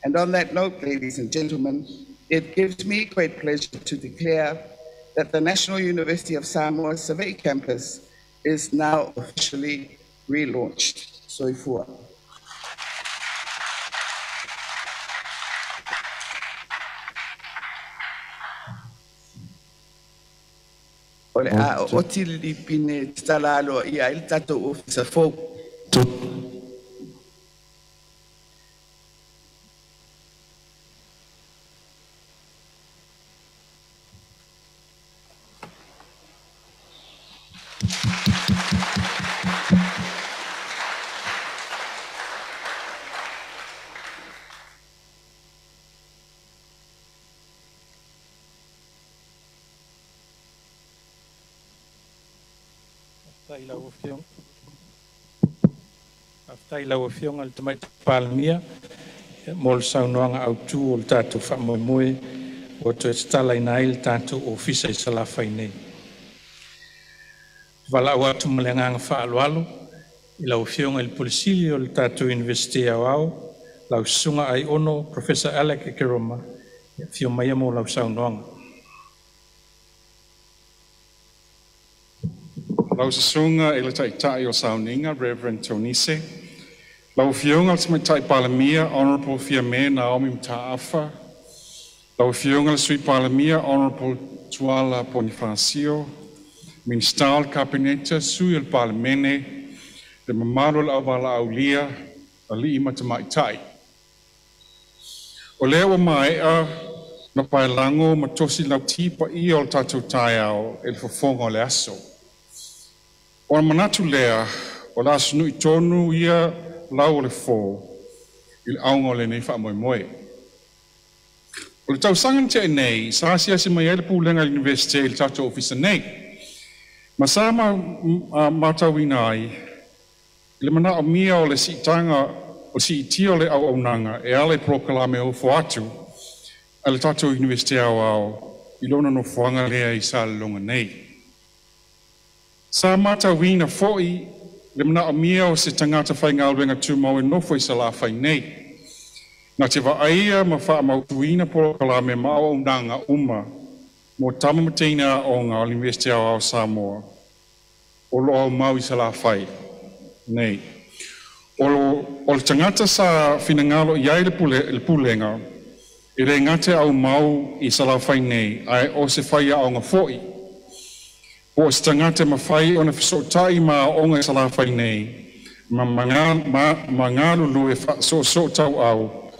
And on that note, ladies and gentlemen, it gives me great pleasure to declare that the National University of Samoa Savaii campus is now officially relaunched. Soifua. O le a o le lipine tatala aloaia ai le tatou ofisa fou. Faafetai i lau Afioga i le Tamaitai Palemia mo le saunoaga autu o le tatou faamoemoe ua toe tatalaina ai le tatou ofisa i Salafai nei. Valaau atu ma le agaga faaaloalo i lau Afioga i le Pule Sili o le tatou Iunivesite Aoao, lau Susuga Aiono Professor Alec Ekeroma, e afio maia mo lau saunoaga. Lau Susuga i le Taitai o Sauniga Reverend Tonise, lau Afioga i le Tamaitai Palemia Honorable Fiame Naomi Mataafa, lau Afioga i le Sui Palemia Honorable Tuala Ponifasio, Minisita o le Kapeneta, Sui o le Palemene, le mamalu o le auvalaaulia, alii ma tamaitai. O lea ua maea na paelago ma tosi lauti paia o le tatou taeao e le fofoga o le aso. O le manatu lea, o le asunui tonu ia lau o le fō i le auga o lenei faamoemoe. O le tausaga na tea nei, sa asiasi mai ai le pulega a le Iunivesite i le tatou ofisa nei. Ma sa matauina ai i le manaomia o le siitaga o siitia o le auaunaga e ala i polokalame ofo atu a le tatou Iunivesite Aoao i lona nofoaga lea i Salelologa nei. Sa matauina foi le manaomia o se tagata faigaluega tumau e nofo i Salafai nei. Na te vaaia ma faamautuina polokalame ma auaunaga uma mo tama ma teine aoga o le Iunivesite Aoao o Samoa o lo o aumau i Salafai nei. O le tagata sa finagalo i ai le pulega e le gata e aumau i Salafai nei, ae o se faiaoga foi. Po o se tagata e mafai ona fesootai ma aoga i Salafai nei, ma galulue faasoosoo tauau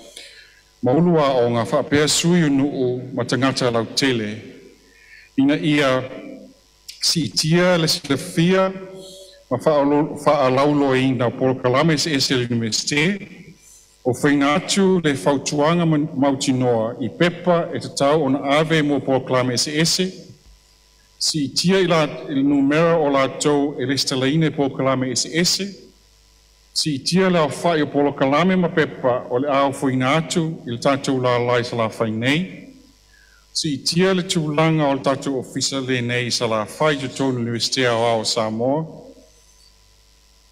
ma ulu aoga faapea sui o nuu ma tagata lautele, ina ia siitia le silafia ma faalauiloaina o polokalame eseese a le Iunivesite, o faiga atu le fautuaga mautinoa i pepa e tatau ona ave mo polokalame eseese, siitia i le numera o latou e resitalaina i polokalame eseese, siitia le aofai o polokalame ma pepa o le a ofoina atu i le tatou lala i Salafai nei, siitia le tulaga o le tatou ofisa lenei i Salafai i totonu o le Iunivesite Aoao o Samoa,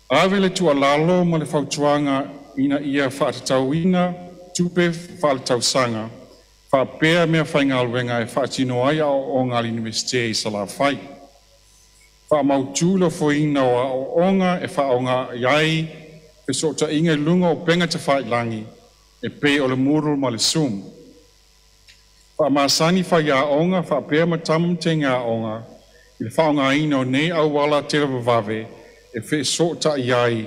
ave le tuualalo ma le fautuaga ina ia faatatauina tupe faaletausaga faapea mea faigaluega e faatino ai aoaoga a le Iunivesite i Salafai. Faamautu le ofoina o aoaoga e faaaoga i ai fesootaiga i luga o upega tafailagi e pei o le Moodle ma le Zoom. Faamasani faiaoga faapea ma tama ma teine aoga i le faaaogaina o nei auala televavave e fesootai ai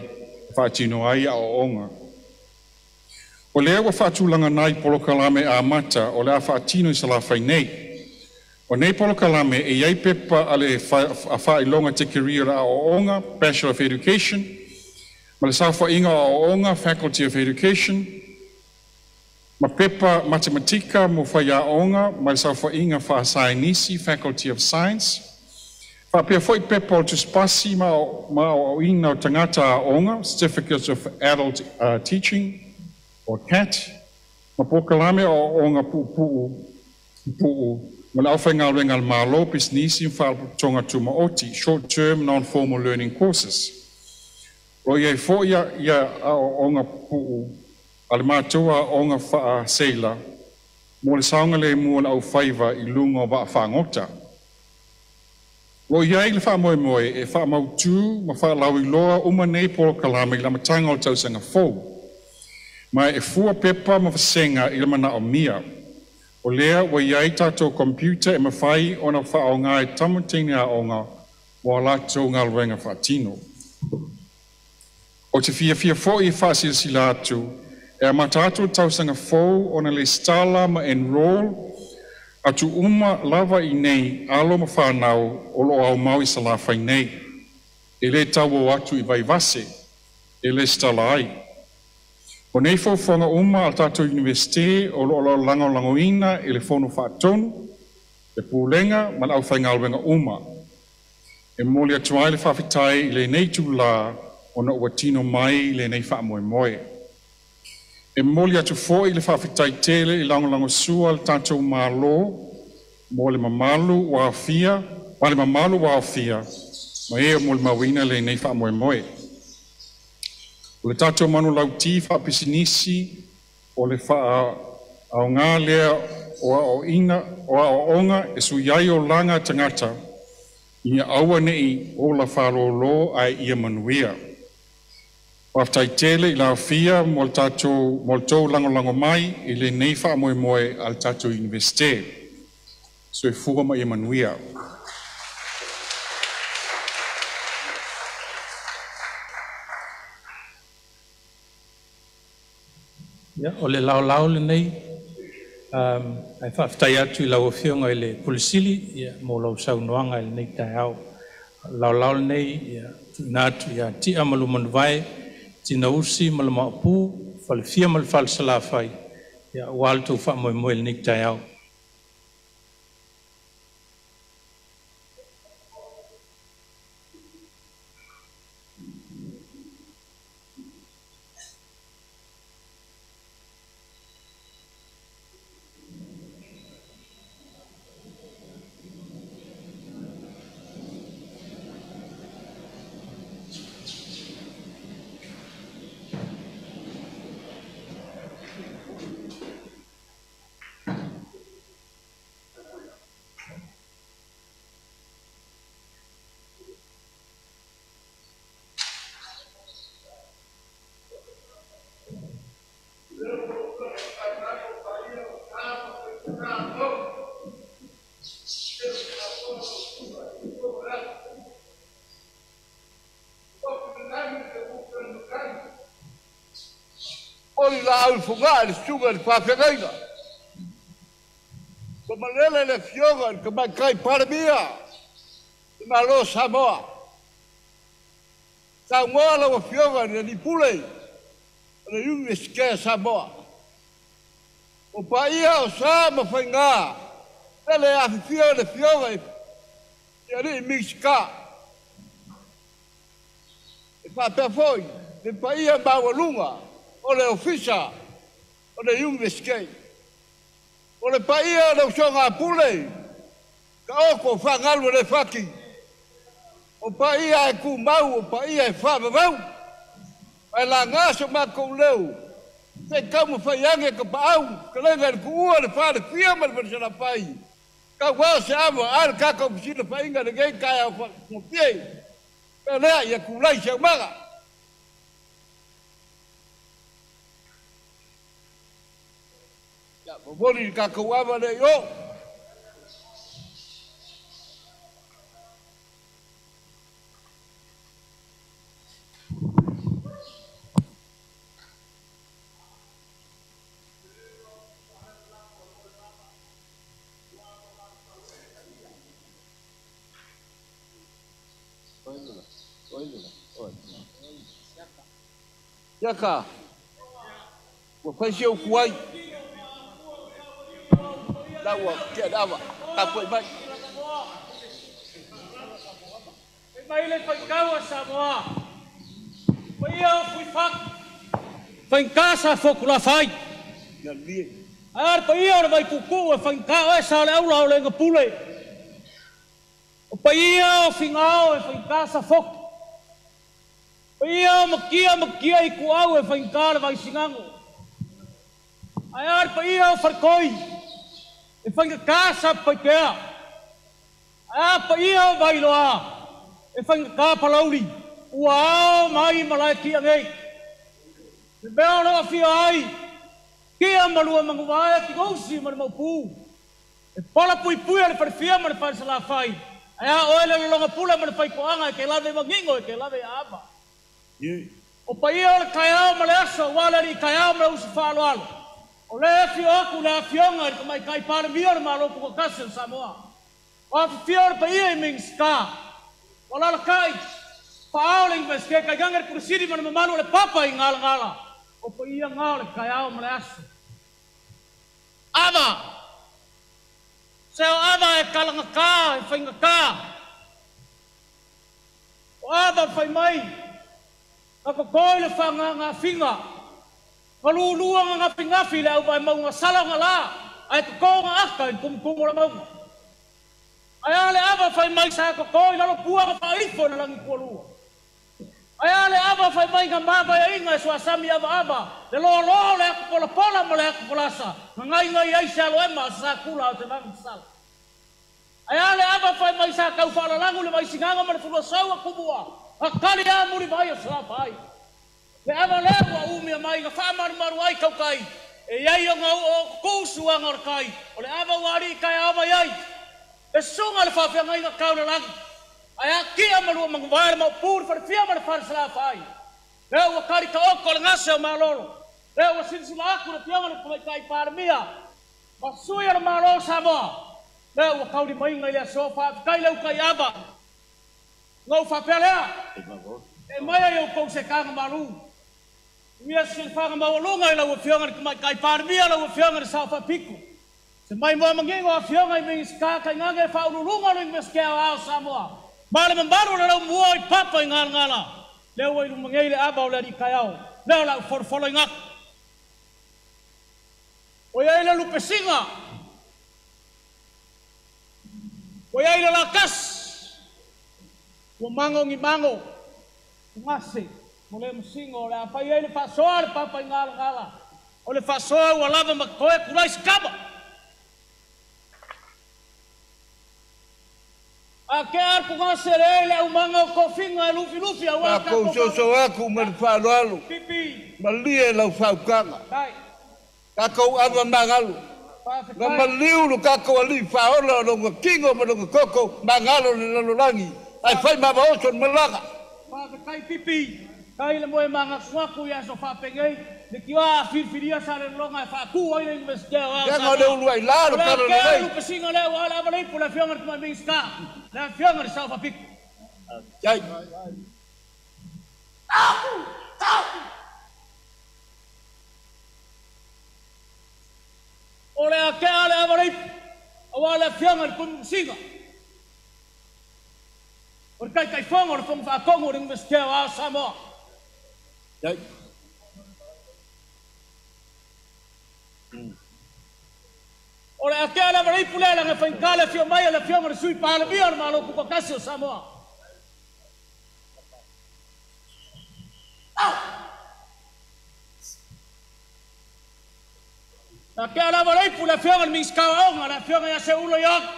e faatino ai aoaoga. O lea ua faatulaga nai polokalame amata o le a faatino i Salafai nei. O nei polokalame e iai pepa a le faailoga tikeri o le aoaoga Bachelor of Education, ma le saofaiga o aoaoga Faculty of Education, ma pepa matematika mo faiaoga ma le saofaiga faasaienisi Faculty of Science, faapea foi pepa o le tusipasi ma aoaoina o tagata aoga Certificates of Adult Teaching or CAT, ma polokalame o aoaoga puupuu ma le aufaigaluega a le Malo, pisinisi ma faalapotopotoga tumaoti short term non-formal learning courses. O i ai foi ia aoaoga puupuu a le matou aoga faaseila mo le saogalemu o le aufaiva i luga o vaafagota. O i ai le faamoemoe e faamautu ma faalauiloa uma nei polokalame i le amataga o le tausaga fou, ma e fua pepa ma vasega i le manaomia. O lea ua i ai tatou computer e mafai ona faaaoga e tama ma teine aoga mo a latou galuega faatino. O te fiafia foi e faasilasila atu e amata atu le tausaga fou ona lesitala ma enroll atu uma lava i nei alo ma fanau o lo o aumau i Salafai nei. E le tau o atu i Vaivase e lesitala ai. O nei fuafuaga uma a le tatou Iunivesite o lo o lagolagoina e le Fono Faatonu, le Pulega ma le aufaigaluega uma. E momoli atu ai le faafetai i lenei itulā ona ua tino mai lenei faamoemoe. E momoli atu foi le faafetai tele i lagolagosua le tatou Malo mo le mamalu ua aofia, ma le mamalu ua aofia Ma e mo le mauina lenei faamoemoe. O le tatou manulauti faapisinisi o le faaaoga lea o aoaoga o aoaoga e sui ai olaga tagata ia aua ne'i ola fālōlō ae ia manuia. Faafetai tele i le aofia mo le tatou mo le tou lagolago mai i lenei faamoemoe a le tatou Iunivesite. Soifua ma ia manuia. Ia, o le laolao lenei ae faafetai atu i lau Afioga i le Pule Sili ia, mo lau saunoaga i lenei taeao. O le laolao lenei ia tuuina atu ia Tia ma Lumanuvae, Tinausi ma le Maopu, Falefia ma le Falesalafai, ia aua le tou faamoemoe i lenei taeao. Oli la au fogaa le susuga i le faafeagaiga. Ua malele le afioga i le Tamaitai Palemia le Malo o Samoa. Saunoa lau afioga i le Alii Pule o le Iunivesite a Samoa. O paia o sa ma faiga, lele e afifio le afioga i alii Minisita. E faapea foi le paia maualuga o le Ofisa o le Iunivesite. O le paia o le usoga a Pule, taoto faagalu e le fati. O paia e tumau, o paia e faavavau. Ae laga so matou leo, se i taumafai ane tapaau, fetalaiga i le Tuua, le Falefia ma le Falesalafai, tauao se ava a le tatou fesilafaiga i lenei taeao faatagofie. Pea lea ia tulai se aumaga. Ia momoli le tatou ava lea i o. Siaka, ua fai si ou tuai. La ua tea le ava, tapuai mai. Fai mai le faitau a Samoa, paia o Fuifatu, faigata sa Fotulavai. Ae a le paia o le Vaituutuu e faigata oe sa o le aula o le Pule. O paia o Finao e faigata Safotu. Paia o Makia Makia i Kuau e faigata le Vaisigano. Ae a le paia o Faletoi e faigata Satupaitea. Ae a paia o Vailoa e faigata Palauli ua ao mai malae tia nei. Le mea o lo afia ai, kia malua manguvae ki ma le maupu. E pola pui pui le falefia ma le falesalafai. Ae a oe le lologa pule ma le faitoaga e ke lave magigo e ke lave ava. O paia o le kaeao ma le aso, ua le alii kaeao ma le uso faaaloalo. O le afio aku le afioga i le Tamaitai Palemia o le Malo Tutoatasi o Samoa. O afifio o le paia i Minisita, o alalatai, faaao le Iunivesite, tainaga le Pule Sili ma le mamalu o le papa i galagala. O paia gā o le kaeao ma le aso. Ava! Se o ava e kalagata, e faigata. O ava fai mai, ka kokoi le whaangagafiga, ka lulua gagafigafi le auvaemauga sala o galā, ae totō ga aka i le tumutumu o le mauga. Ai a le ava fai mai sa kokoi lalo pua ka faifo na langi kualua. Ai a le ava fai mai nga mava ya inga so asami ava ava. Le loa loa le aku pola pola ma le aku polasa. Ngai ngai ai se alo ema sa kula o te vangu sala. Ai a le ava fai mai sa kau whaalalangu le mai singanga ma le fulua saua kubua. A kali a muri vai o sa pai. Le ava lea ua umia mai nga whaamarumaru ai kaukai. E iai o ngau o kusu anga o kai. O le ava ua ari kai a mai ai. E sunga le whaafeanga inga kauna langi. Ai a kia malua manguvae le maupuri wharewhia ma le wharesala whai. Lea ua kari ka oko le ngase o malolo. Lea ua silisila aku le pionga le kumaitai paramia. Ma sui o le malo Samoa. Lea ua kauri mainga i le aso whaafekai leu kai ava. Ngau whapea lea. E mai ai o kou se kanga malu. Ia silfanga maualuga i lau afioga i le tamaitai Palemia lau afioga i le Sao Faapito. Se mai moa mangingo afioga i Minisita taigage e faaululuga o le Iunivesite Aoao o Samoa. Ma le mamalu o le laumua i papa i galagala. Lea ua i luma nei le ava o le alii taeao. Lea o lau folofolo i gaku. Ua iai le lupesiga. Ua iai le lakasi. Ua mago ni mago. Ugase. Mo le masingo o le a fai ai le faasoa le papa i galagala. O le faasoa ua lava ma toe kulai sikama. A ke ar ku gase le le aumaga o kofiga e lufilufi auā Tatou soso aku ma le faaaloalo. Pipi. Malie lau faukaga. Tai. Tatou ava magalo. Na maliu lo tatou alii faaola o loga tino ma loga koko magalo le lalolagi. Ae fai mavaoso le malaga. Faafetai pipi. Tai le moe magakuaku ia so faapegei. Le kiwa filfilia sa le longa e faaku ai le Universite o Ao Leaga o le ulu ai la lo tala lelei. O le lupesinga lea ua ala ava leipo le afioga i le tamai Minisita. Le afioga i le Sao Faapito. Ai. O le akea le ava leipo. Aua le afioga i le Pumukusiga. O le taitaifono o le Fono Faatonu o le Universite o Ao Samoa. Ai. O le akea le ava leipo lea laga faigata le afio mai o le afioga i le Sui Palemia o le Malo Tutoatasi o Samoa. Na kea lava leipu le afioga i le Minisita o Aoga, le afioga ia Seulo Ioane.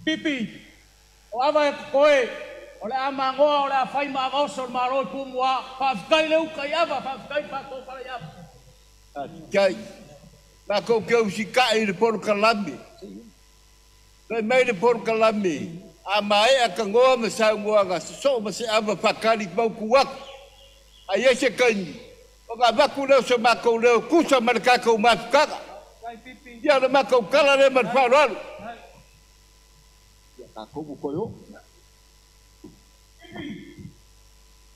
Pipi, o ava e kokoe, o le a magoa, o le a fai ma avaoso o le Malo i Pumua, faafetai le uka i ava, faafetai fatou fale i ava. Kai, makou ke usika'i i le polokalame. Fai mai le polokalame, a maea kagoa ma saunoaga sosoo ma se ava faakali mautu atu. Ai ai se taimi, ona avatu lea o se matou leo tusa ma le tatou mafutaga. Ia o le matou tala lea ma le faaaloalo.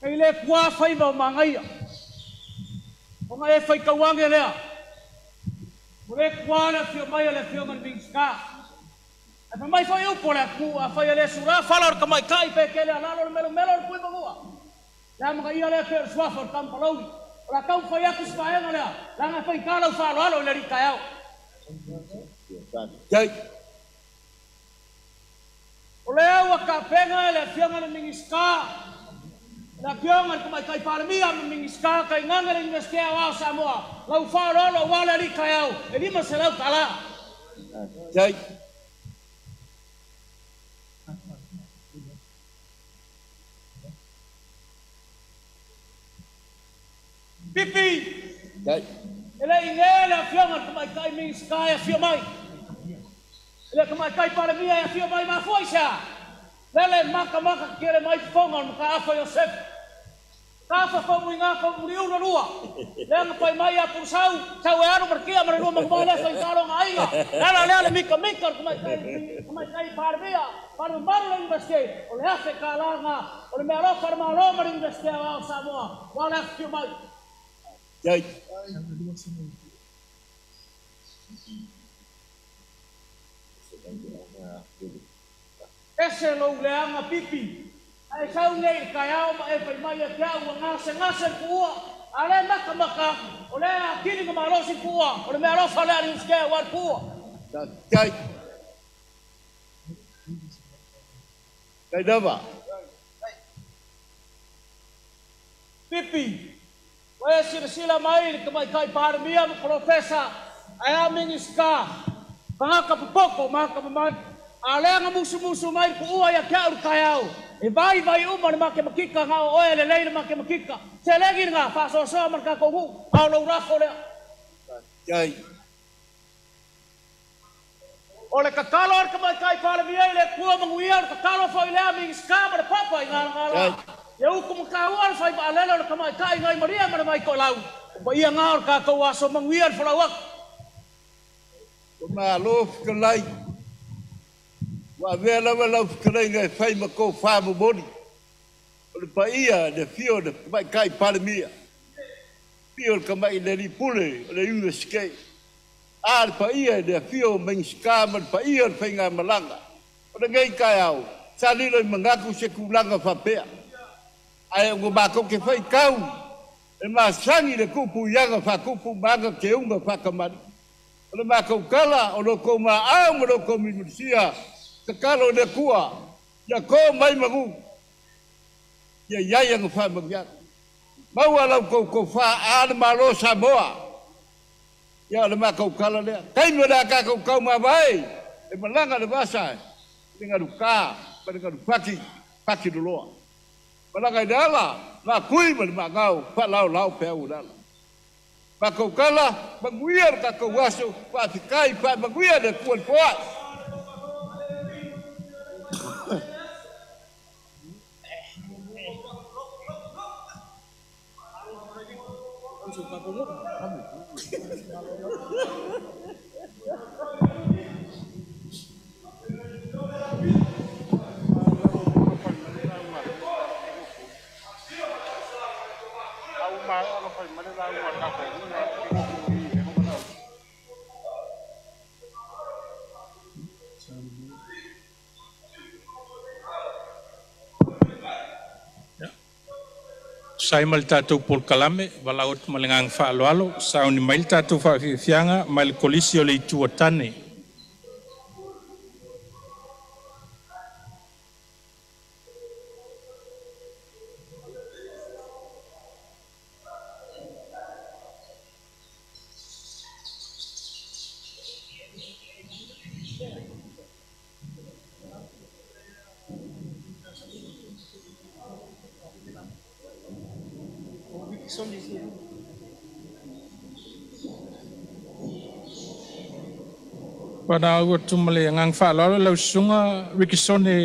E le kua faiva o magaia. Ona e faitauage lea. O le kua le afio mai o le afioga i le Minisita. Ae fai mai foi upu o le atunuu a fai e le sura fala o le tamaitai pe kele alalo le melomelo o le pui magua. Le amagaia lea pe o le suafa o le tamapalauli. O la tau fai atu se vaega lea. Laga e faigata lau faaaloalo i le alii taeao. O lea ua tapena e le afioga i le Minisita, le afioga i le Tamaitai Palemia ma Minisita taigage le Iunivesite Aoao o Samoa, lau faaaloalo aua le alii taeao e $500. Pipi. E le i gea le afioga i le Tamaitai Minisita e afio mai. E le Tamaitai Palemia e afio mai mafua i se a. Lele makamaka tetele mai fofoga o le mataafa Iosefe. Tafa faumuiga faumuliu lua. Lea na fai mai ia Pulusau, sau e alu ma le tia ma le lua manuvao lea faigata lona aiga. Le ala lea le mikamika o le Tamaitai Palemia, ma le mamalu o le Iunivesite, o le $1,000 lena, o le meaalofa a le Malo ma le Iunivesite Aoao o Samoa, ua le afifio mai. Ese lou leaga pipi, ae sau nei i le taeao ma e fai mai ia te au ua gasegase le puua, A le maka maka, o le a kini ka malosi pua, o le mea alofa le ali usikea wa pua. Kai. Kai dava. Pipi. Oe sila sila mai le kamai kai paramia mo profesa. Ai a minista. Kanga popoko ma ka mai. A le nga musu musu mai ku ua ia kia uru kai au. E vai vai uma le make makika nga o oe le lei le make makika. Te legi nga whasosoa mar ka kongu. Au lau rafo lea. Kai. O le kakalo ar ka mai kai paramia i le kua manguia o le kakalo fo i lea minista ma le papa i ngā ngā la. Ia uku maka ua le whai maalele o le kamai kai ngai Maria ma le mai ko lau. O pa ia ngā o le kākou aso manguia le whalau aku. O malo whikalai. Wa vea lawa lau whikalai ngai whai ma kou wha momoni. O le paia le fio le kamai kai paramia. Fio le kamai le ripule o le USK. A le paia le fio mengiska ma le paia le whainga malanga. O le ngai kai au. Sa lilo i mangaku se kulanga whapea. Ai o mākou ke whai kau, e masangi le kupu ianga whakupu manga ke unga whakamari. O le mākou kala, o loko mā au ma loko minusia, ka kalo le kua, ia kō mai magu, ia iai anga wha maguiaka. Maua lau kou wha a le malo Samoa, ia o le mākou kala lea. Kaimi o le a kākou kau mā vai, e malanga le vasa, le ngaru kā, ma le ngaru paki, paki loloa. Malanga i le ala, ngā kui ma le mangau, wha lau lau pea u le ala. Mākou kala, manguia le kākou aso, wha whikai, wha manguia le kua le poa. Sai ma le tātou polokalame, walau atu ma le nganga whaaloalo, sauni mai le tātou whaafiafiaga mai le kolisi o le itu o tane. Pana ua tumale ngang whaaloalo lau sunga Rikisone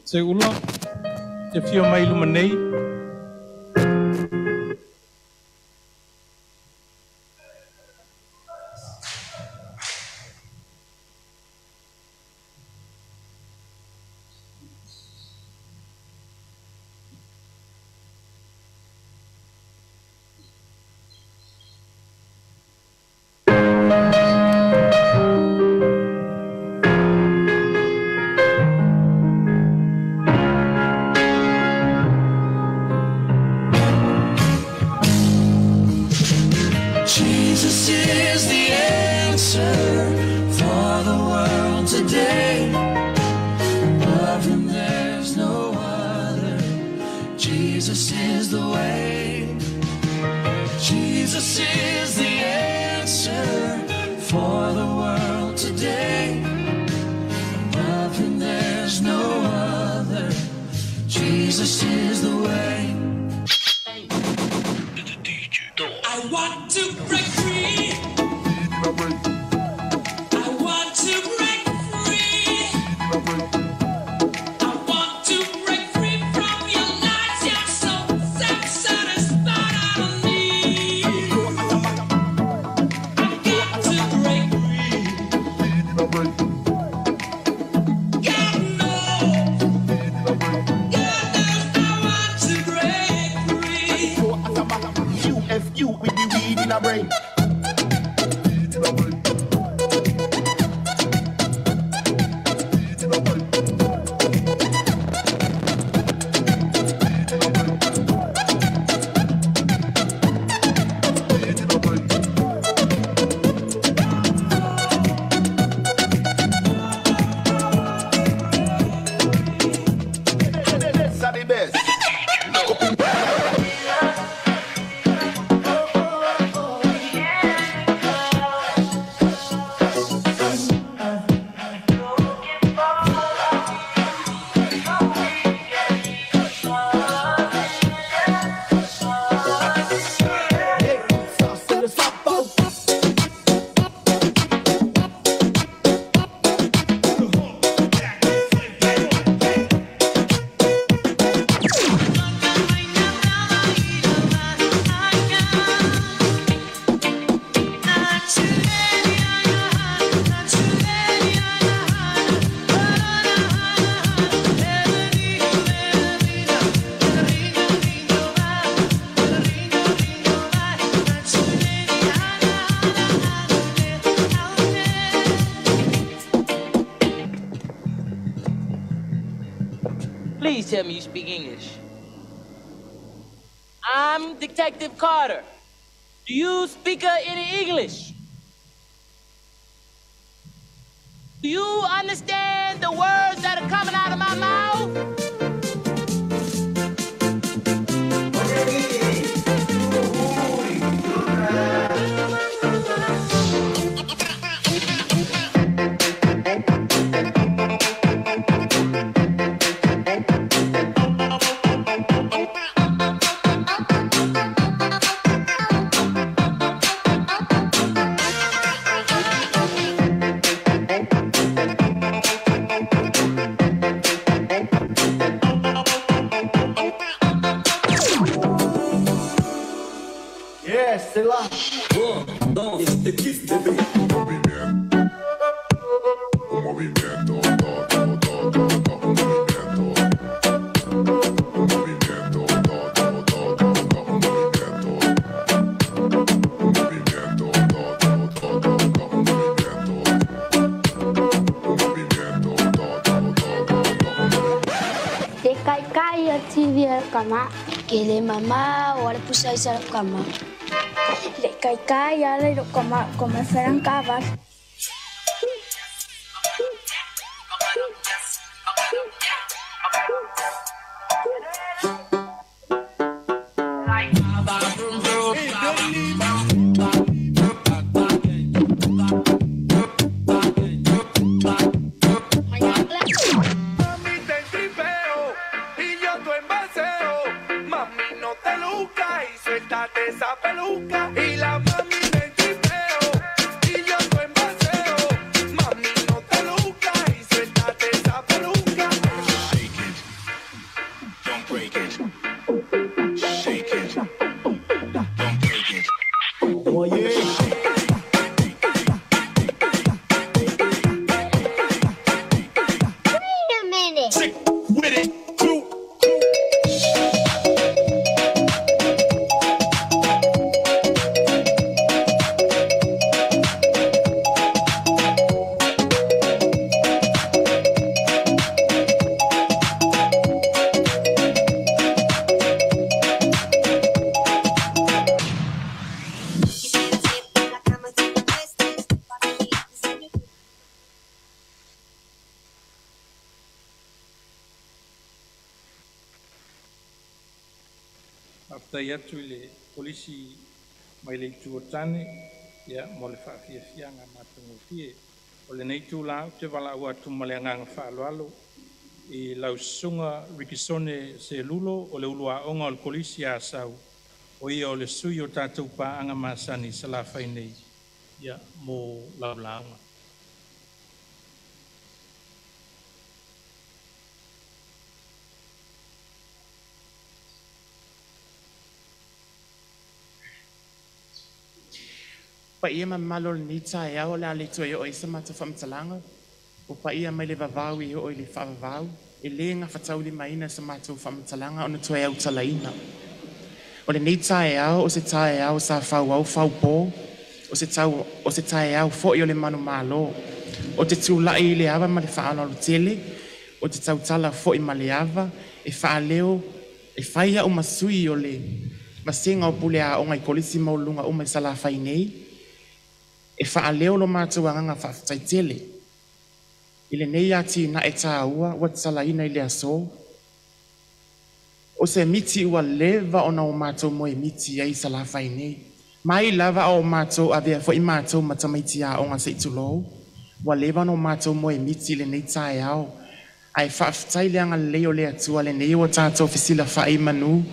te ula te whio mai luma nei. Jesus is the answer for the world today. Above him there's no other. Jesus is the way. Jesus is the answer for the world today. Above him there's no other. Jesus is the way. I want to break free. I want to break free. I want to break free from your lies. You're so self-satisfied out of me. I got to break free. God knows, God knows I want to break. Please tell me you speak English. I'm Detective Carter. Do you speak any English? Do you understand the words that are coming out of my mouth? C'est là. Danse, je te kiffe, bébé. Un movimiento, do, do, do, do, do, un movimiento. Un movimiento, do, do, do, do, do, un movimiento. Un movimiento, do, do, do, do, do, un movimiento. Un movimiento, do, do, do, do, do, un movimiento. Te kai kai a TV kama. Kele mama wala pusai sa kama. Le kai kai ala ro kama kama ferang kabar. Atu i le polisi mai le itu o tane, ia mo le faafiafiaga matagofie. O lenei tula ou te valaau atu ma le agaga faaaloalo i lau susuga Rikisone Selulo o le uluaoga o le kolisi Asau, o ia o le sui o tatou paaga masani Salafai nei, ia mo laulauga. Pa ia mamalo le nei taeao le a le toe oo ai sa matou faamatalaga, o paia mai le vavau i oo i le faavavau, e lē gafataulimaina sa matou faamatalaga ona toe autalaina. O lenei taeao o se taeao sa fauau faupō, o se taeao foʻi o le manumālō, o te tulaʻi i le ava ma le faaaloalo tele, o te tautala foʻi ma le ava, e faaleo, e fai aʻu masui o le vasega o pule aoga i kolisi mauluga uma i Salafai nei, e faaleo lo matou agaga faafetaitele. I lenei atinae tāua ua tatalaina i le asō. O se miti ua leva ona o matou moemiti ai Salafai nei. Mai lava a o matou avea foʻi matou ma tamaiti aoga seʻi tulou, ua leva ona o matou moemiti i lenei taeao. Ae faafetai le agalelei o le Atua lenei ua tatou fesilafaʻi manu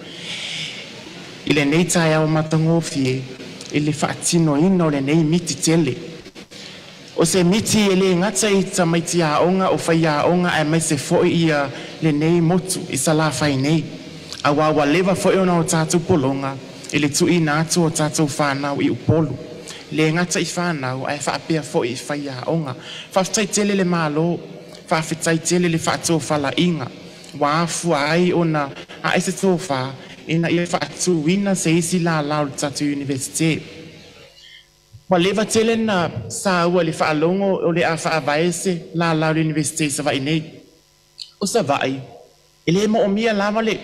i lenei taeao matagofie i le faatinoina o lenei miti tele. O se miti e lē gata i tamaiti aoga o faiaoga aemaise foʻi ia lenei motu i Salafai nei. Auā ua leva foʻi ona o tatou pologa i le tuuina atu o tatou fanau i Upolu. Lē gata i fanau ae faapea foʻi i faiaoga. Faafetai tele le Mālō, faafetai tele le faatofalaiga, ua afua ai ona ae se tofā ina ia faatuina se isi lalā o le tatou universite. Ua leva tele na saua le faalogo o le a faavae se lalā o le universite i Savaʻi nei. O Savaʻi, E lē mo'omia lava le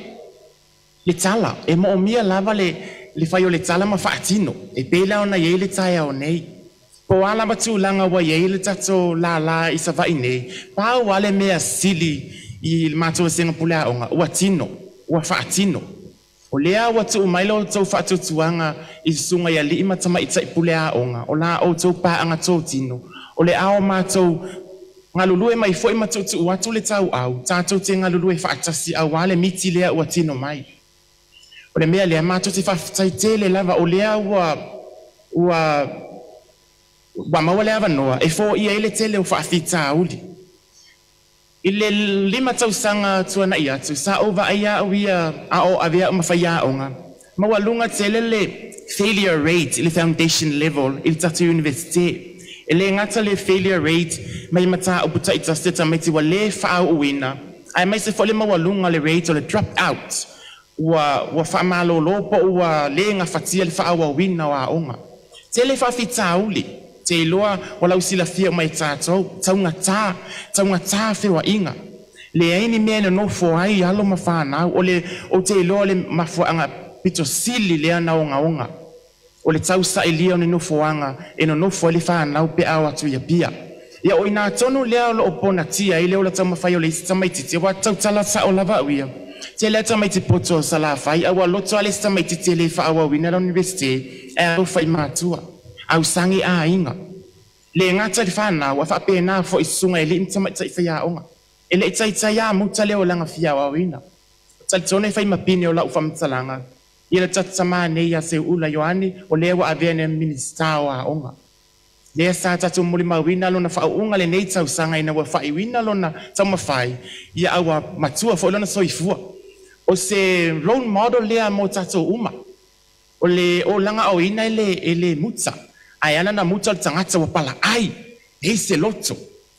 tala, e mo'omia lava le fai o le tala ma fa'atino, e pei la ona iai le taeao nei. Po o a lava tulaga ua iai le tatou lālā i Sava'i nei, pau a le mea sili i le matou vasega pule a'oga, ua tino, ua fa'atino. O lea ua tu'u mai la outou fa'atuatuaga i susuga i ali'i ma tamaita'i pule a'oga, o la outou pa'aga totino, o le ao matou galulue mai foi ma tu'utu'u atu le tau'au, tatou te galulue fa'atasi auā le miti lea ua tino mai. O le mea lea matou te fa'afetai tele lava o lea ua maua le avanoa e fo'ia ai le tele o fa'afitauli. I le 5 tausaga tuana'i atu, sa ou va'ai a'u ia a o avea a'u ma faiaoga, maualuga tele le failure rate i le foundation level i le tatou Universite. E lē gata le failure rate mai matāupu ta'itasi a tamaiti ua lē fa'au'uina, ae maise fo'i le maualuga le rate o le drop out ua fa'amalōlō po ua lē gafatia le fa'aauauina o a'oga. Tele fa'afitauli te iloa ua lausilafia uma e tatou, taugatā, taugatā feoa'iga, leai ni mea e nonofo ai alo ma fanau. O le ou te iloa le mafua'aga pito sili lea na ogaoga o le tausa'ilia o ni nofoaga e nonofo ai le fanau pe a o atu ia pia. Ia o inā tonu lea o lo'o ponatia ai le ola taumafai o le isi tamaititi ua tautala sa'o lava a'u ia. Tele a tamaiti poto o Salafai a ua loto a le isi tamaititi e lē fa'aauauina la Universite ae alofa i matua. Ausage āiga. Lē gata i le fanau a fa'apēnā fo'i susuga e li'i ma tamaita'i faiaoga. E le'i taitai amuta le olaga fia aoaoina. Talitonu e fai ma pine o la'u fa'amatalaga. Ia le tatou nei ia Seu'ula Ioane o lea ua avea nei Minisita o Aoga. Lea sa tatou molimauina lona fa'au'uga lenei tausaga ina ua fa'aiuina lona taumafai ia aua matua fo'i lona soifua. O se role model lea mo tatou uma. O le olaga aoina e lē muta. Ae ala na muta o le tagata ua pala'ai, leai se loto.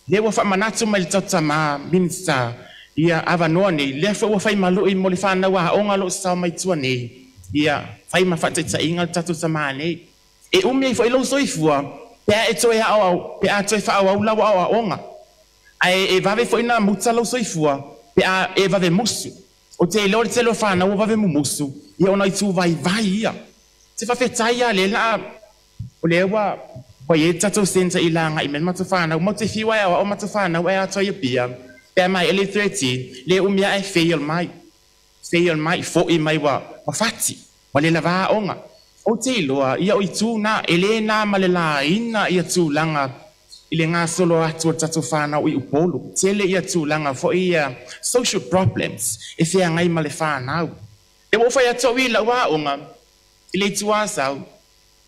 Lea ua fa'amanatu mai le tautamā Minisita ia avanoa nei, lea foi ua faimalu'i mo le fanau a'oga lo'o sasao mai tua nei, ia fai ma fa'ataita'iga le tatou tamā nei. E umi ai fo'i lou soifua pe a e toe a'oao pe a toe fa'aauau lau a'oa'oga. Ae e vave fo'i na muta lou soifua pe a e vave musu. O te iloa le tele o fanau ua vave mumusu, ia ona i tū vaivai ia. Te fa'afetai a lea la'a o lea ua iai le tatou centre i laga'i mai le matou fanau, matou te fiu ai aoa'o matou fanau ae atoa ia pia, pe a mai le 13, le umi ae fail mai. Fail mai, fo'i mai ua fati, ua le lavā a'oga. Ou te iloa, ia o itu na, e lē na ma le laina ia tulaga i le gasolo atu o le tatou fanau i Upolu. Tele ia tulaga fo'i ia social problems e feagai ma le fanau. E ua ou fai atu au i la'u a'oga i le itu Asau,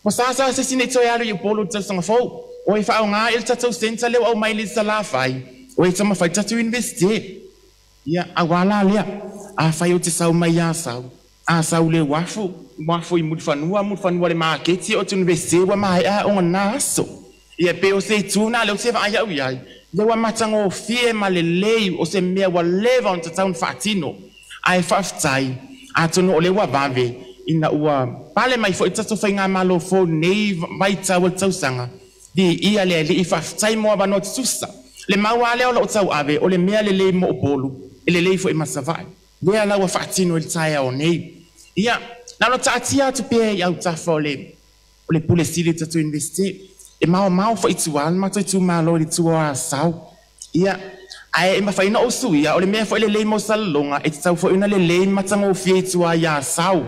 ua sāsā se isi nei toe alu i Upolu i le tausaga fou. O e fa'aogā i le tatou centre lea ua aumai le Salafai, o e taumafai le tatou Universite. Ia, auā la lea, afai ou te sau mai Asau, Asau le uafu, uafu i Mulifanua, Mulifanua le maketi o te Universite ua mae'a a'oga na aso. Ia pe o se itu na lea ou te va'ai a'u iai, lea ua matagofie ma lelei o se mea ua leva ona tatau ona fa'atino. Ae fa'afetai, atonu o lea ua vave ina ua pale mai fo'i tatou faigamālō fou nei vaitau o le tausaga, viia le Ali'i fa'afetai mo avanoa tutusa. Le mau a lea o lo'o tau'ave o le mea lelei mo Upolu, e lelei fo'i ma Sava'i. Lea la ua fa'atino i le taeao nei. Ia, na ona ta'atia atu pea i autafa o le pule sili o tatou Universite. E maomao fo'i tuā le matou itumālō i le tua o Asau. Ia, ae e mafai ona ou suia, o le mea fo'i lelei mo Salelologa, e tatau fo'i ona lelei ma matagofie i tua i Asau.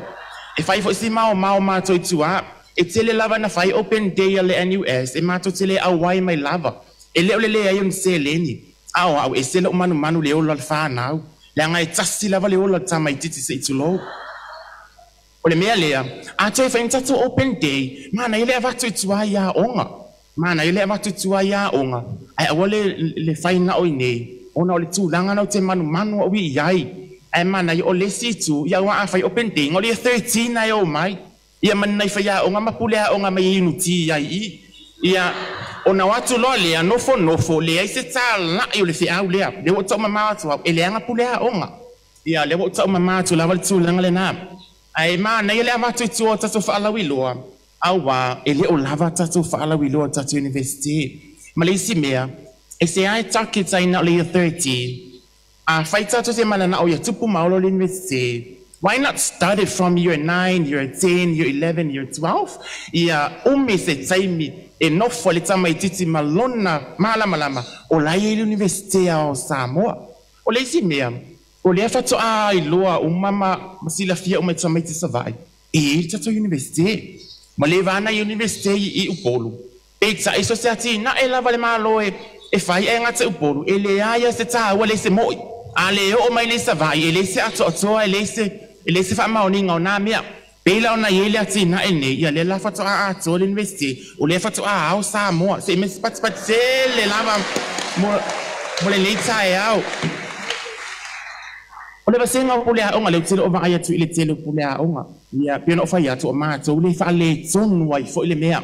E fai fo'i si maomao matou i tuā. E tele lava na fai open day a le NUS, e matou te le auai mai lava. E lē o le leai o ni seleni. A o a'u ese lo'u manumanu le ola o le fanau. Leaga e tasi lava le ola o le tamaititi se'i tulou. O le mea lea, a toe fai ni tatou open day, manaia le avatu i tua i aoga. Manaia le avatu i tua i aoga, ae aua le fai na'o i nei, ona o le tulaga na ou te manumanu a'u i ai. Ae manaia o le isi itu, ia aua a fai open day, ga o le 13 ae o mai. Ia ma ni nai faiaoga ma pule a'oga mai e inuti ai i. Ia, ona o atu loa lea, nofonofo, leai se tāla'i o le fe'au lea. Lea ua ou ta'umamao atu au, e leaga pule a'oga. Ia, lea ua ou ta'umamā atu lava le tulaga lenā. Ae manaia le avatu i tua o tatou fa'alauiloa, auā e lē o lava tatou fa'alauiloa o tatou Universite. Ma le isi mea, e se ae target ai na o le Year 13. Afai tatou te mananao ia tupu ma olo le Iunivesite, why not start it from year 9, year 10, year 11, year 12? Ia umi se taimi e nofo ai le tamaitiiti ma lona malamalama o la e i ai le Iunivesite o Samoa. O le isi mea, o lea faatoa iloa uma ma silafia uma e tamaiti Savaii, e i ai le tatou Iunivesite. Ma leva ana Iunivesite i Upolu. Peitai, so se atinae lava le Malo e fai ae gata i Upolu, e leai lava se taua, leai se mo'i. A le oo mai lea i Savaii, e leai se atoatoa, e leai se, e leai se faamaoniga o na mea. Pei la ona i ai le atinae lenei, ia lea la faatoa atoa le Iunivesite, o lea faatoa ao Samoa. Se i mea se patipati tele lava mo lenei taeao. O le vasega o pule aoga, lea ou te le o vaai atu i le tele o pule aoga. Ia, pei ona ou fai atu, o matou lea e faaletonu ai foi le mea.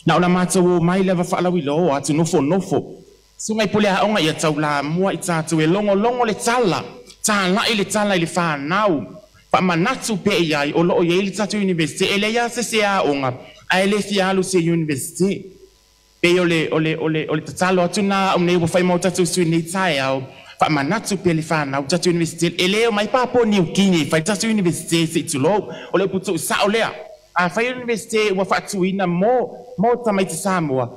Na o la matou omai lava faalauiloa atu, nofonofo. Susuga i pule aoga, ia taulamua i tatou e logologo le tala, talai le tala i le fanau, faamanatu pea i ai o lo o i ai le tatou Iunivesite. E leai lava se isi aoga ae le fia alu i se Iunivesite. Pei o le, o le, o le, o le tatalo atu na au nei ua fai mo tatou sui nei taeao, faamanatu pea le fanau, tatou Iunivesite, e le omai Papua Niu Kini e fai tatou Iunivesite se i tulou. O le upu tuusao lea. Afai o le Iunivesite ua faatuina mo, mo tamaiti Samoa,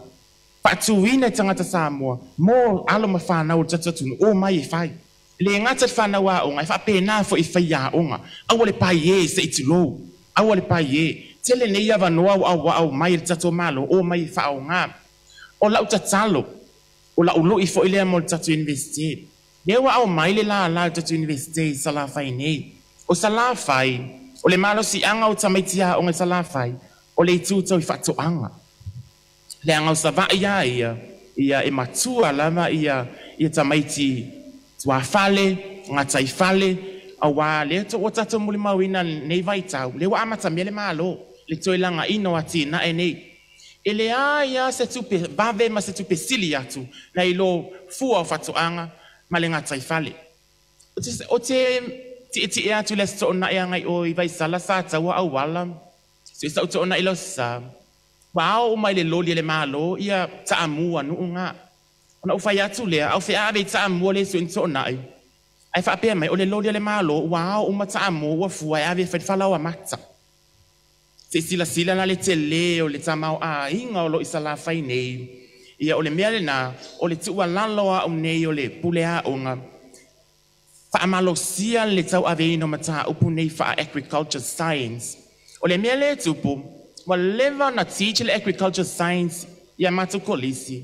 faatuina i tagata Samoa, mo alo ma fanau o le tatou atunuu, omai e fai. E le gata i le fanau aoga, e faapena foi i faiaoga. Aua le paie se i tulou. Aua le paie. Tele nei avanoa ua auau mai e le tatou Malo, omai e faaaoga. O lau tatalo, o lau lui foi lea mo le tatou Iunivesite. Lea ua aumai le lala o le tatou Iunivesite i Salafai nei. O Salafai, o le malosiaga o tamaiti aoga i Salafai, o le itu tau i faatoaga. Leaga o Savaii lava ia, ia e matua lava ia ia tamaiti tuafale, gataifale, aua lea ua tatou molimauina lenei vaitau, lea ua amatamea le Malo, le toe lagaina o atinae nei. E leai lava se tupe vave ma se tupe sili atu nai lo fua o faatoaga ma le gataifale. Ou te tietie atu i le Aso Toonai agai o i Vaisala sa taua auala, so i sau toonai lo sa, ua ao uma i le loli a le Malo ia taamu a nuu ga. Ona ou fai atu lea, a o fea ave i taamua le sui toonai, ae faapea mai o le loli a le Malo ua ao uma taamu ua fua e ave e fai le falaoa mata. Se i silasila la le tele o le tamaoaiga o lo o i Salafai nei. Ia o le mea lena, o le tuualalo a au nei o le pule aoga, faamalosia le tauaveina o mataupu nei faa-agriculture science. O le mea lea e tupu, ua leva ona teach le agriculture science i a matou kolisi.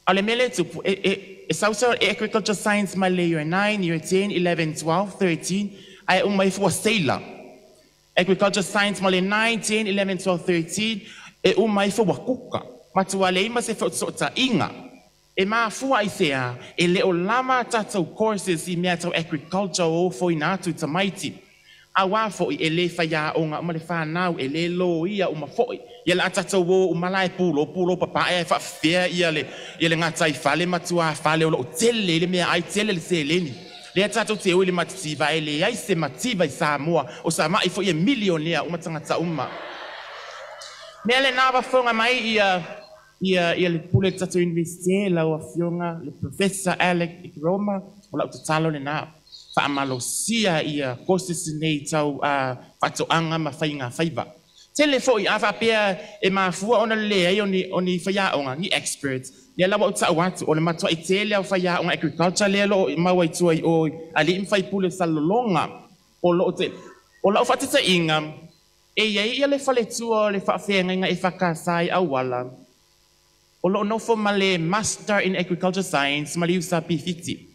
A o le mea lea e tupu, e, e, e sausau le agriculture science mai le year 9, year 10, 11, 12, 13, ae uma ifo ua seila. Agriculture science ma le 9, 10, 11, 12, 13, e uma ifo ua kuka. Matua leai ma se fesootaiga. E mafua i se a, e le o lava a tatou courses i mea tau agriculture o ofoina atu i tamaiti. Auā foi e le faiaoga uma le fanau, e le loia uma foi. Ia le a tatou o uma la e pulo, pulo papae ae faafefea ia le, ia le gataifale ma tuafale o lo o tele i le meaai, tele le seleni. Lea tatou te o i le matitiva, e leai se mativa i Samoa, o Savaii foi e milionea uma tagata uma. Mea lena ua fofoga mai ia ia ia le pule o le tatou Iunivesite, lau Afioga le Professor Alec Ekeroma, o lau tatalo lena, faamalosia ia courses nei tau faatoaga ma faiga faiva. Tele foi a faapea e mafua ona le leai o ni o ni faiaoga, ni experts, lea la ua ou tau atu, o le matuai tele lava o faiaoga agriculture lea o lo o maua i tua i o i alii ma faipule o Salelologa o lo o tele. O lau faataitaiga, e i ai ia le faletua o le faafeagaiga e FKS i Auala, o lo o nofo ma le Master in Agriculture Science ma le USP Fiti.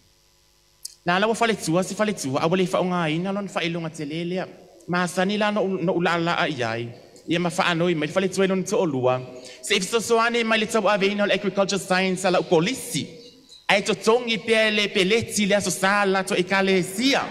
Na ala ua faletua se faletua a ua le faaaogaina lona faailoga tele lea. Masani la ona ou laalaa i ai ia ma faanoi mai le faletua i lona toalua se i fesoasoani mai i le tauaveina o le Agriculture Science a lau kolisi ae totogi pea e le peleti i le Aso Sa le latou Ekalesia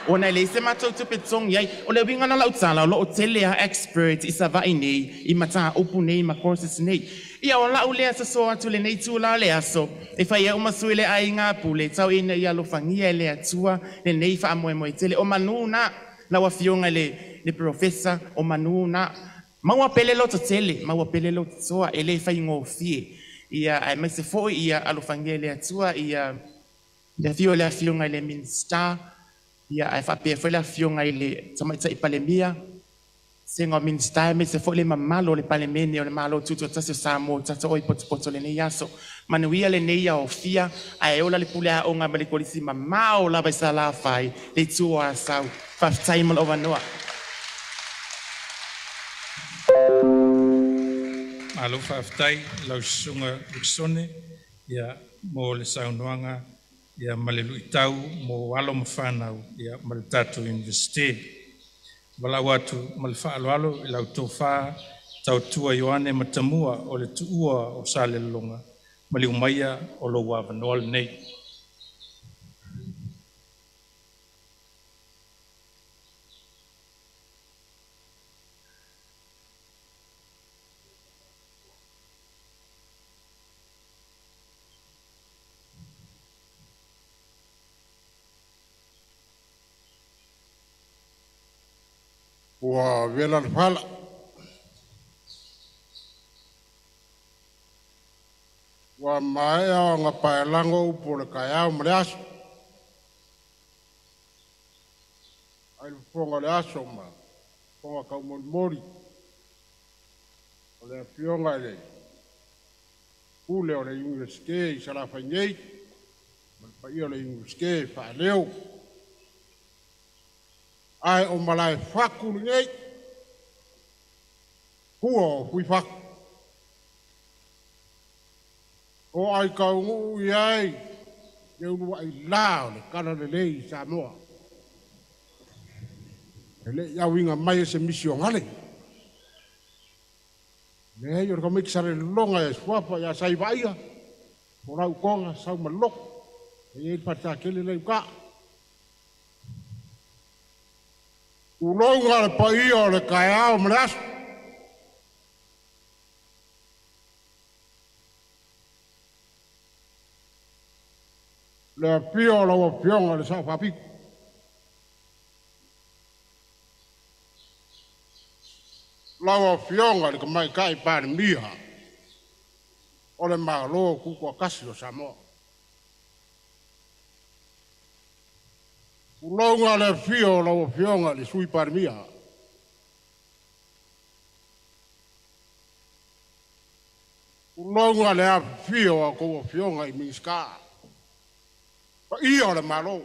ona e leai se matou tupe totogi ai. O le uiga na lau tala o lo o tele a experts i Savaii nei i mataupu nei ma courses nei. Ia o lau lea soso atu lenei itula o le aso, e fai au ma sui le aiga pule, tau ina ia alofagia e le Atua lenei faamoemoe tele. O manu na, lau Afioga i le, le Professor, o manu na. Maua pea le loto tele, maua pea le loto toa, e le faigofie. Ia, aemaise foi ia alofagia e le Atua ia Le afio le afioga i le Minista, ia ae faapea foi le afioga i le Tamaitai Palemia, sega o Minista aemaise foi le mamalu o le Palemene o le Malo Tutoatasi o Samoa tatou oi potopoto lenei aso. Manuia lenei aofia ae ola le pule aoga ma le kolisi mamao lava i Salafai, le itu o Asau. Faafetai mo lou avanoa. Malo faafetai lau susuga Luksone ia mo le saunoaga ia ma le luitau mo alo ma fanau ia ma le tatou Iunivesite. Valaau atu ma le faaaloalo i lau tofa Tautua Ioane Matamua o le Tuua o Salelologa, maliu maia o lou avanoa lenei. Ua vela le fala, ua maea ona paelago upu o le taeao ma le aso. Ai le fofoga o le aso ma fofoga taumolimoli o le afioga i le Pule o le Iunivesite i Salafai nei, ma le paia o le Iunivesite e faaleo. Ae o malaefatu lenei, tua o Fuifatu. O ai taunuu i ai le uluai la o le Talalelei i Samoa. E le i auina mai e se misionare. Leai, o le tamaiti Salelologa e suafa ia Saivaia, o lau toga Saumaloto, e i ai le faletatele la i uta. Tulouna le paia o le taeao ma le aso. Le afio o lau afioga i le Sao Faapito. Lau afioga i le Tamaitai Palemia o le Malo Tutoatasi o Samoa. Tulouna le afio o lau afioga i le Sui Palemia. Tulouna le afifio o a outou afioga i Minisita, paia o le Malo.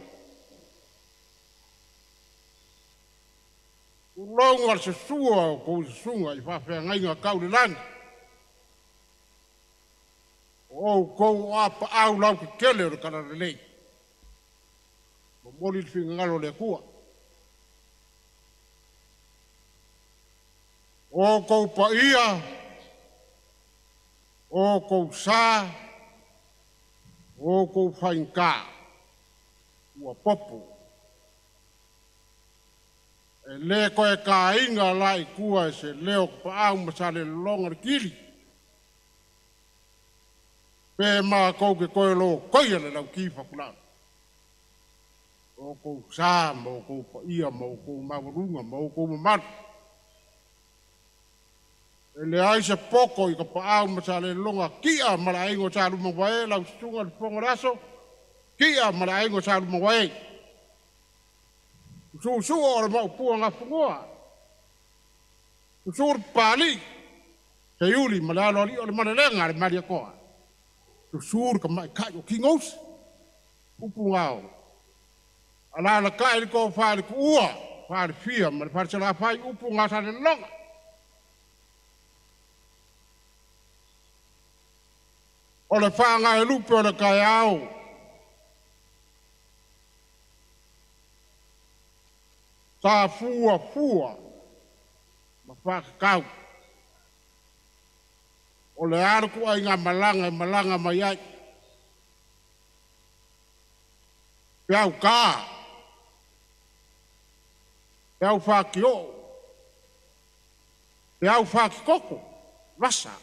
Tulouna le susua o outou susuga i faafeagaiga tau le lagi. O outou o apaau lautetele o le Talalelei. Momoli le finagalo o le Atua. O outou paia, o outou sa, o outou faigata, ua popo. E le toe taina la i tua e se leo paau ma Salelologa le kili. Pe mātou ke toe lo koia le lau ki fakulau. O kou sa, ma o kou paia, ma o kou maualuga, ma o kou mamalu. E leai se poko i ka paau ma Salelologa kia ma le aiga o Sa Lumavae, lau susuga i le Fofoga o le Aso, kia ma le aiga o Sa Lumavae. Susu'u o le Maopu Gafanua, susu le Papalii, Seiuli ma le Aloalii o le Malelega a le Malietoa, susu le Tamaitai o Kigousi, upu gao, alaalatai le tofa i le Tuua, Falefia ma le Falesalafai, upu ga Salelologa. O le faagaelupe o le taeao, sa fuafua ma faatatau. O le a le ituaiga malaga e malaga mai ai. Peau ta, peau fatioo, peau fatitoto, vasa.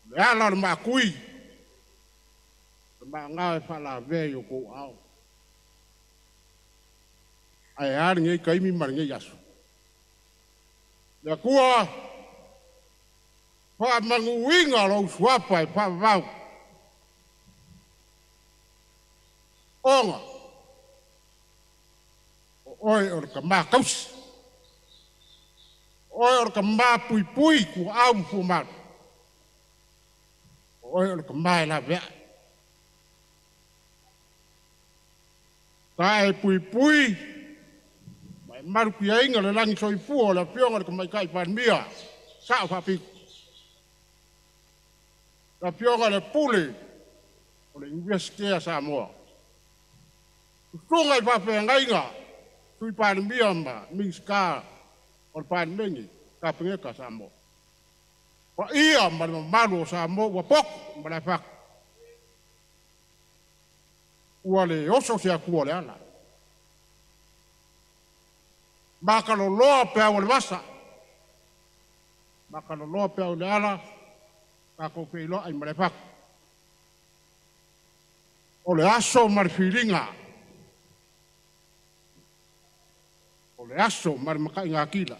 Le ala o le maatui, le maagao e faalavea i o tou aao. Ae a lenei taimi ma lenei aso. Le Atua, faamanuiina lou suafa e faavavau. Ona o oe o le kamā tausi, o oe o le kamā puipui tuaau ma fuamalu, o oe o le kamā e laveai. Ta e puipui ma e malutiaina le lagi soifua o le Afioga i le Tamaitai Palemia, Sao Faapito, le Afioga i le Pule o le Iunivesite a Samoa, susuga i faafeagaiga, Sui Palemia ma Minisita o le Palemene, Kapeneta a Samoa. Paia ma le mamalu o Samoa ua poto ma le fatu, ua le oso se atua o le ala. Mataloloa peau o le vasa, mataloloa peau o le ala, tatou feiloai ma le fatu. O le aso ma le filiga, o le aso ma le mataigatila,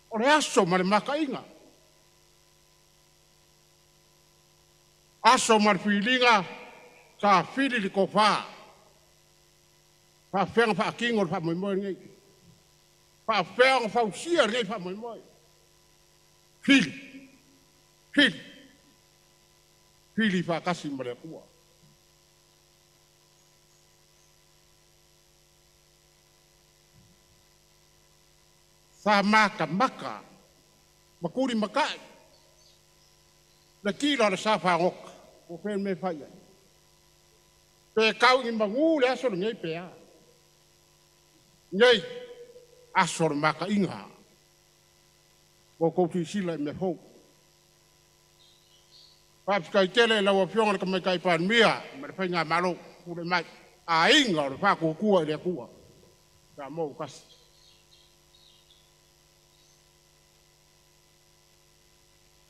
o le aso ma le mataiga, aso ma le filiga, sa fili le tofa, faafefea ona faatino le faamoemoe lenei, faafefea ona fausia lenei faamoemoe. Fili, fili, fili faatasi ma le Atua. Sa matamata ma tulimatai le tila o le sa fagota, po o fea le mea e fai ai. Pe tau i manu le aso lenei pe a. Nei, aso o le mataiga. Ua outou silasila i mea fou. Faafetai tele i lau Afioga i le Tamaitai Palemia ma le Faigamalo tulai mai. Aiga o le Faatuatua i le Atua. Samoa ua tasi.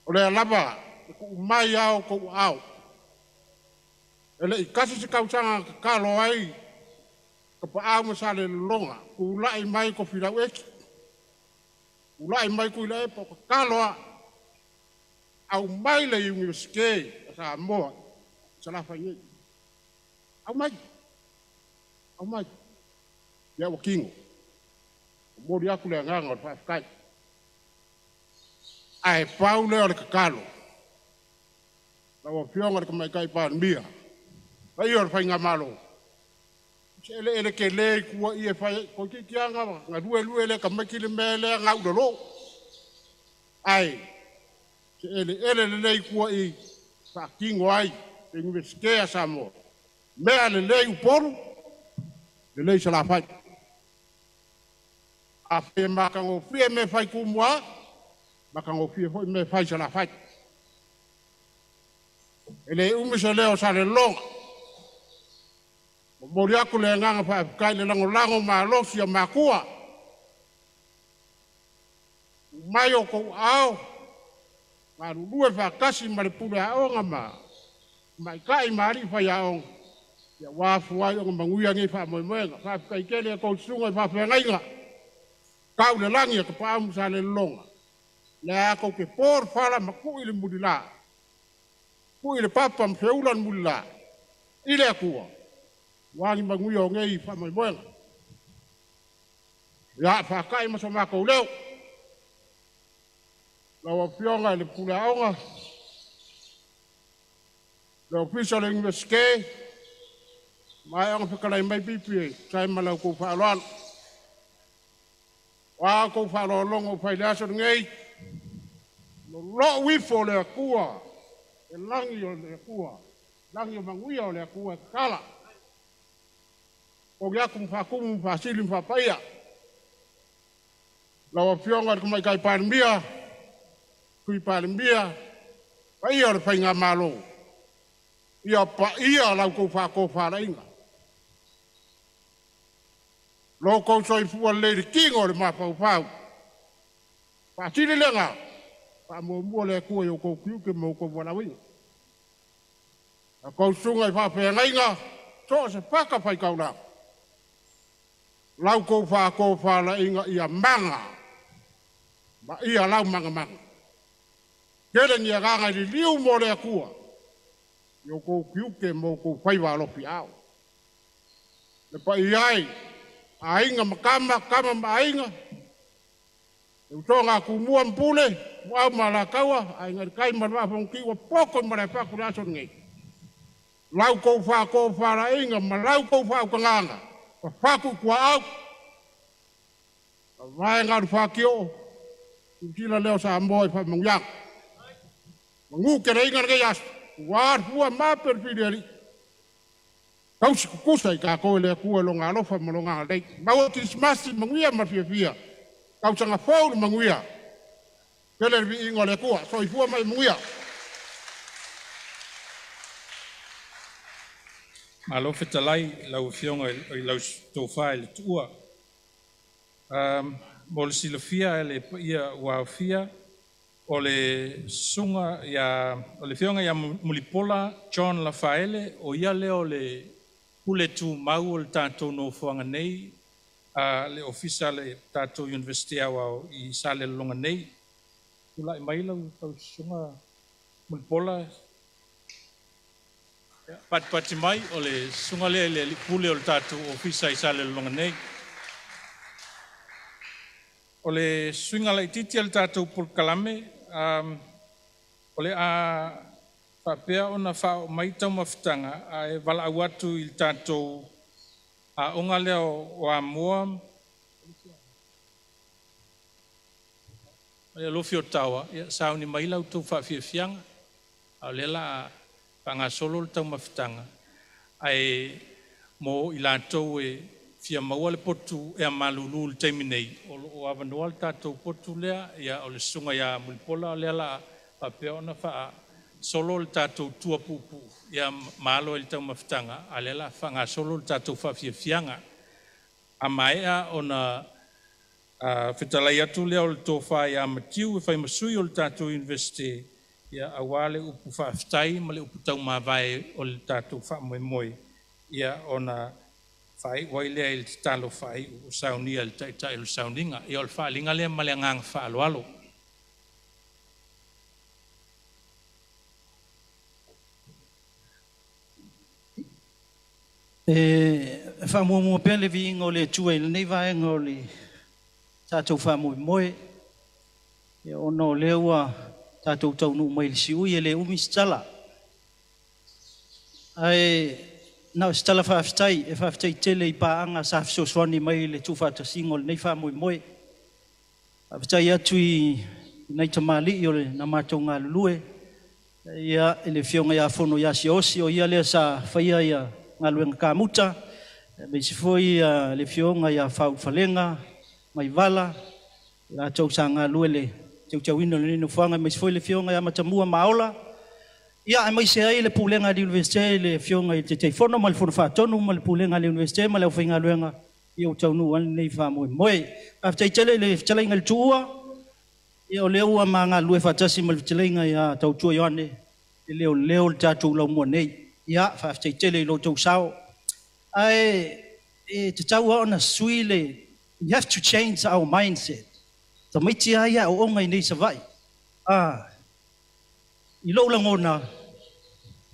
O lea lava e tuu mai lava o outou aao. E le i tasi se tausaga na tatalo ai Tapaau ma Salelologa, tulai mai Tofilau Eti, tulai mai Tuilaepa, o tatalo lava, aumai le Iunivesite a Samoa i Salafai nei. Aumai, aumai. Ia ua tino. Momoli atu le agaga o le faafetai. Ae pau lea o le tatalo, lau Afioga i le Tamaitai Palemia, paia o le Faigamalo, se eleele tele i tua i e fai ai, toeitiiti lava na lue lea tamaiti le mea lea gau i lalo. Ae se eleele lelei i tua i faatino ai le Iunivesite a Samoa, mea lelei Upolu, lelei Salafai. Afai e matagofie mea fai Tumua, matagofie foi mea fai Salafai. E le umi se leo o Salelologa, momoli atu le agaga faafetai i le lagolago malosi a matua. Tuu mai outou aao, galulue faatasi ma le pule aoga ma tamaitai ma alii faiaoga, ua afua ai ona manuia nei faamoemoega. Faafetai tele a outou susuga i faafeagaiga, tau le lagi a Tapaau ma Salelologa, lea tou te po le fala ma tui le mulila, tui le papa ma feula le mulila, i le Atua, ua ni manuia o nei faamoemoega. Ia faatai ma so matou leo, lau Afioga i le Pule Aoga, le Ofisa o le Iunivesite, maea ona fetalai mai Pipi e tusa ai ma la outou faaaloalo. O a outou faaaloaloga ua fai i le aso lenei, lolou ifo le Atua, le lagi o le Atua, lagi o manuia o le Atua e tatala. Pogi atu ma faatumu ma faasili ma faapaia. Lau Afioga i le Tamaitai Palemia, Sui Palemia, paia o le Faigamalo, ia paia la outou faatofalaiga. Lo outou soifua lelei i le tino o le mafaufau. Faasili lena, faamuamua le Atua i outou tiute ma outou valaauina. A outou susuga i faafeagaiga, so o se fatafaitaulaga, la outou faatofalaiga ia maga ma ia laumagamagamaga. Tele ni agaga i liliu mo le Atua, I o kou kiuke mo kou faiva alofi ao. Le pa iai, aiga ma kama, kama ma aiga, le usoga a Tumua ma Pule, Muau ma Alataua, Aiga i le Tai ma le Vaa o Fonoti ua poto i Malaefaku i le aso lenei. Lau tou faatofalaiga ma lau tou faautagaga, fafatu i tuaau, vaega o le fatioo, silasila lea o Samoa i faamanuiaga. Manu teleina lenei aso, ua fua mape le filialii. Tausi tutusa i tatou e le Atua i lona alofa ma lona agalelei. Maua le Kerisimasi manuia ma le fiafia, tausaga fou le manuia. Tele le viiga o le Atua. Soifua ma ia manuia. Malo fetalai i lau Afioga i lau Tofa i le Tuua. Mo le silafia e le paia ua aofia, o le susuga ia o le Afioga ia Mulipola John Lafaele, o ia lea o le Pule Tumau o le tatou nofoaga nei, le Ofisa le tatou Iunivesite Aoao i Salelologa nei. Tulai mai lau Susuga Mulipola, patipati mai, o le susuga lea i le alii pule o le tatou Ofisa i Salelologa nei. O le suiga laitiiti o le tatou polokalame, o le a faapea ona faaoo mai taumafataga ae valaau atu i le tatou aoga lea o Amoa ma Alofi Otawa, ia sauni mai la outou faafiafiaga, a o lea o le a faagasolo le taumafataga. Ae mo i latou e fia maua le potu ea malulu i le taimi nei, o lo o avanoa le tatou potu lea. Ia, o le susuga ia Mulipola o lea o le a faapea ona faasolo le tatou tua puupuu ia ma alo ai i le taumafataga, a o lea o le a faagasolo le tatou faafiafiaga. A maea ona fetalai atu lea o le tofa ia Matiu e fai ma sui o le tatou Iunivesite, ia aua le upu faafetai ma le upu taumavae o le tatou faamoemoe, ia ona faaiu ai lea i le tatalo faaiu ua saunia e le Taitai o le sauniga. Ia o le faaaliga lea ma le agaga faaaloalo. E faamuamua pea le viiga o le Atua i lenei vaega o le tatou faamoemoe, ona o lea ua tatou taunuu mai i le siui, e le umi se tala. Ae na o se tala faafetai, e faafetai tele i paaga sa fesoasoani mai i le tuufaatasiga o lenei faamoemoe. Faafetai atu i nai tamalii o le na matou galulue, ia i le afioga ia Fono ia Siaosi, o ia lea sa faia ia galuega kamuta, aemaise foi le afioga ia Faaulufalega Maivala, latou sa galulue le teuteuina o lenei nofoaga, aemaise foi le afioga ia Matamua Maola, ia aemaise ai le pulega a le Iunivesite, le afioga i le Taitaifono ma le Fono Faatonu ma le pulega a le Iunivesite ma le aufaigaluega, ia ua taunuu ai lenei faamoemoe. Faafetai tele i le fetalaiga i le Tuua, ia o lea ua ma galulue faatasi ma le fetalaiga ia Tautua Ioane, e leoleo le tatou laumua nei. Ia, faafetai tele i lo outou sao. Ae e tatau lava ona sui le, we have to change our mindset. Tamaiti lava ia aooga i nei i Savaii. I lou lagona,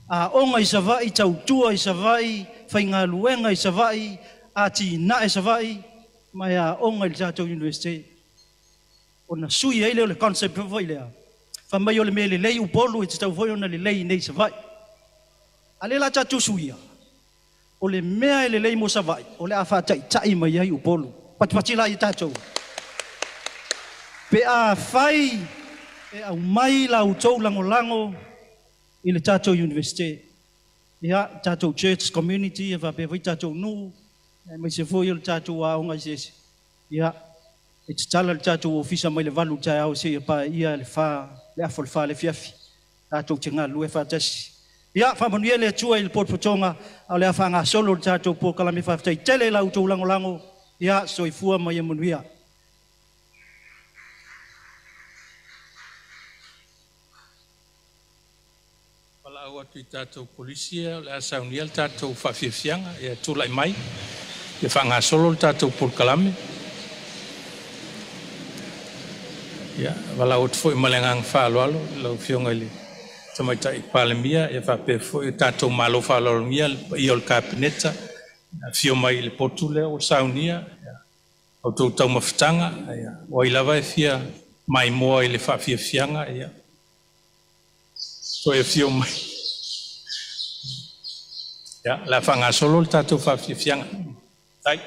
aoga i Savaii, tautua i Savaii, faigaluega i Savaii, atinae Savaii, ma e aoga i le tatou Iunivesite. Ona sui ai lea o le concept foi lea, fai mai o le mea lelei Upolu e tatau foi ona lelei i nei Savaii. A lea la tatou suia, o le mea e lelei mo Savaii, o le a faataitai mai ai Upolu. Patipati la ia tatou. Pe a fai e aumai la outou lagolago i le tatou Iunivesite, ia, tatou church community, e faapea foi tatou nuu, aemaise foi o le tatou aoga eseese, ia, e tatala le tatou ofisa mai le 8 taeao seia paia le 4, le afa o le 4 le afiafi, tatou te galulue faatasi. Ia, faamanuia le Atua i le potopotoga, a o le a faagasolo le tatou polokalame. Faafetai tele i la outou lagolago, ia, soifua ma ia manuia. Valaau atu i tatou polisi o le a saunia le tatou faafiafiaga, ia tulai mai ia faagasolo le tatou polokalame. Ia valaau atu foi ma le agaga faaaloalo lau Afioga i le Tamaitai Palemia, ia faapea foi o tatou malo faaaloalogia le paia o le Kapeneta, afio mai i le potu lea ua saunia outou taumafataga, ia o ai lava e fia maimoa i le faafiafiaga, ia toe afio mai. Ia, o le a faagasolo le tatou faafiafiaga. Tai.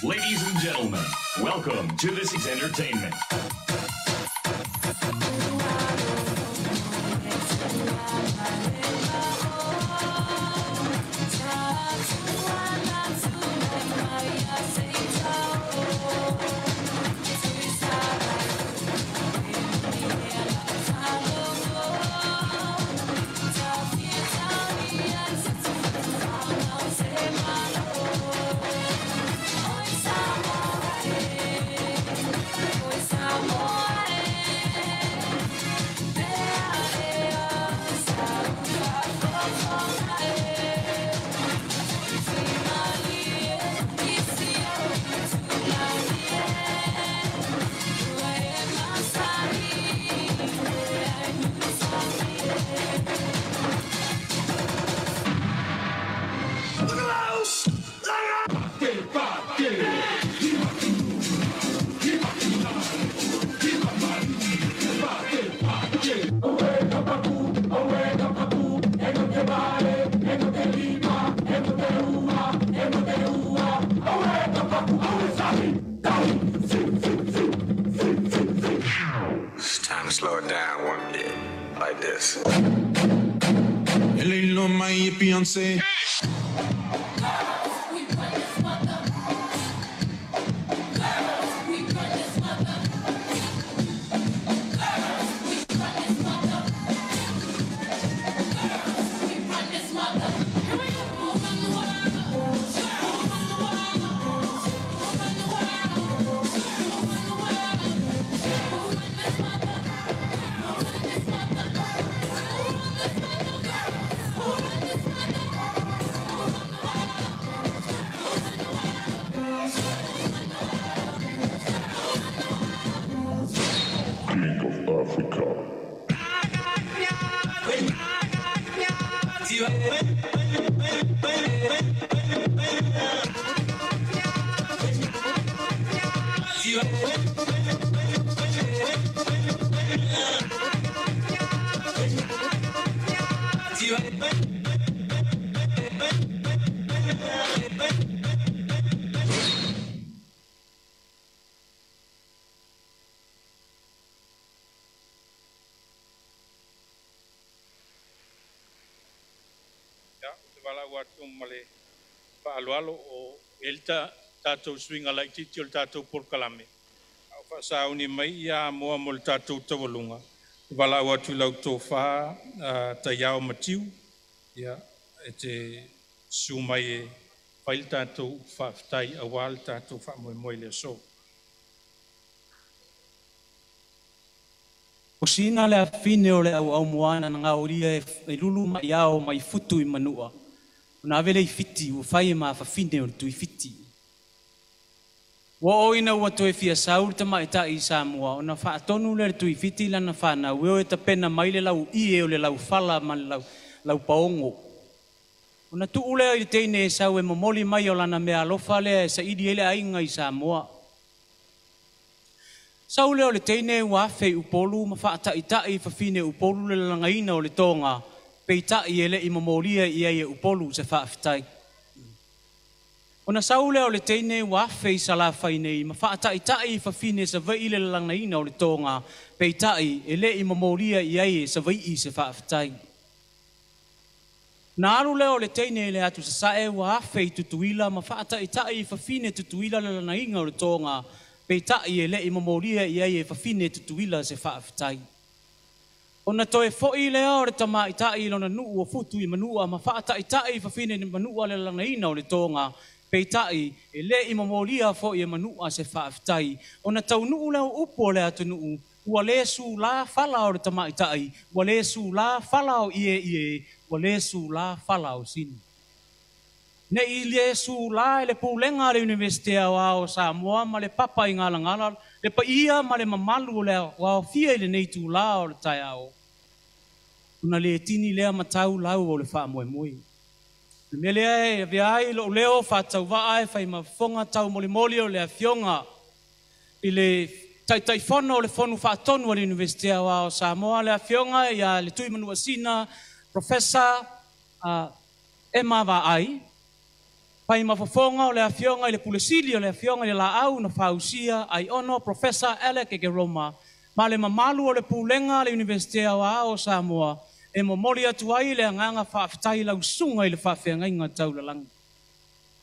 Ladies and gentlemen, welcome to this is entertainment. It's time to slow it down one bit, like this. Beyonce. We run this mother. Africa. Fa'aloalo o elta tatou suiga laitiiti o le tatou polokalame a o fa'asauni mai ia Amoa mo le tatou taualuga. Valaau atu i lau Tofā Taiao Matiu ia e te susu mai e fai le tatou fa'afetai auā le tatou fa'amoemoe i le aso. O sina le afine o le au au moana na ngauria e lulu mai ao mai futu i manua. O na avele i fiti, ua fai e maafafine o le tui fiti. Ua o ina ua toe fia sau le tamaitai i Samoa, ona faatonu le tui fiti lana whanau, e o e tapena mai le lau ie o le lau fala ma le lau paongo. Ona tuu lea i le teine e sau e momoli mai o lana mea alofa lea e saili ele ainga i Samoa. Sau lea o le teine ua afe i Upolu ma faataitai fafine Upolu le lalagaina o le toga, peitai e le i momolia i ai e Upolu se faafetai. Ona sau lea o le teine ua afe i Salafai nei ma faataitai fafine Savaii le lalagaina o le toga, peitai e le i momolia i ai e Savaii se faafetai. Na alu lea o le teine i le atu sasae ua afe i Tutuila ma faataitai fafine Tutuila le lalagaina o le toga, peitai e le i momolia i ai e fafine Tutuila se faafetai. Ona toe foi lea o le tamaitai i lona nuu o futu i manua ma faataitai fafine ni manua le lalagaina o le toga, peitai e le i momolia foi e manua se faafetai. Ona taunuu lea o upu o le atunuu, ua le sula fala o le tamaitai, ua le sula fala o ie ie, ua le sula fala o sini. Ne i le sula e le pulega a le Universite o Samoa ma le papa i ngalangala, le paia ma le mamalu o le aofia i lenei tūlā o le taeao. Ona le tini lea matau lau o le faamoemoe. Le mea lea e avea ai lou leo faatauvaa e fai mafofoga taumolimoli o le afioga i le Taitaifono o le Fono Faatonu a le Universite o Samoa, le afioga ia le Tuimanuasina Professor Emma Vaai, fai mafofoga o le afioga i le Pulesili o le afioga i le Laau na Fausia Aiono Professor Alec Ekeroma, ma le mamalu o le pulega a le Universite o Samoa, e momoli atu ai le agaga faafetai lausuga i le faafeagaiga taulalagi.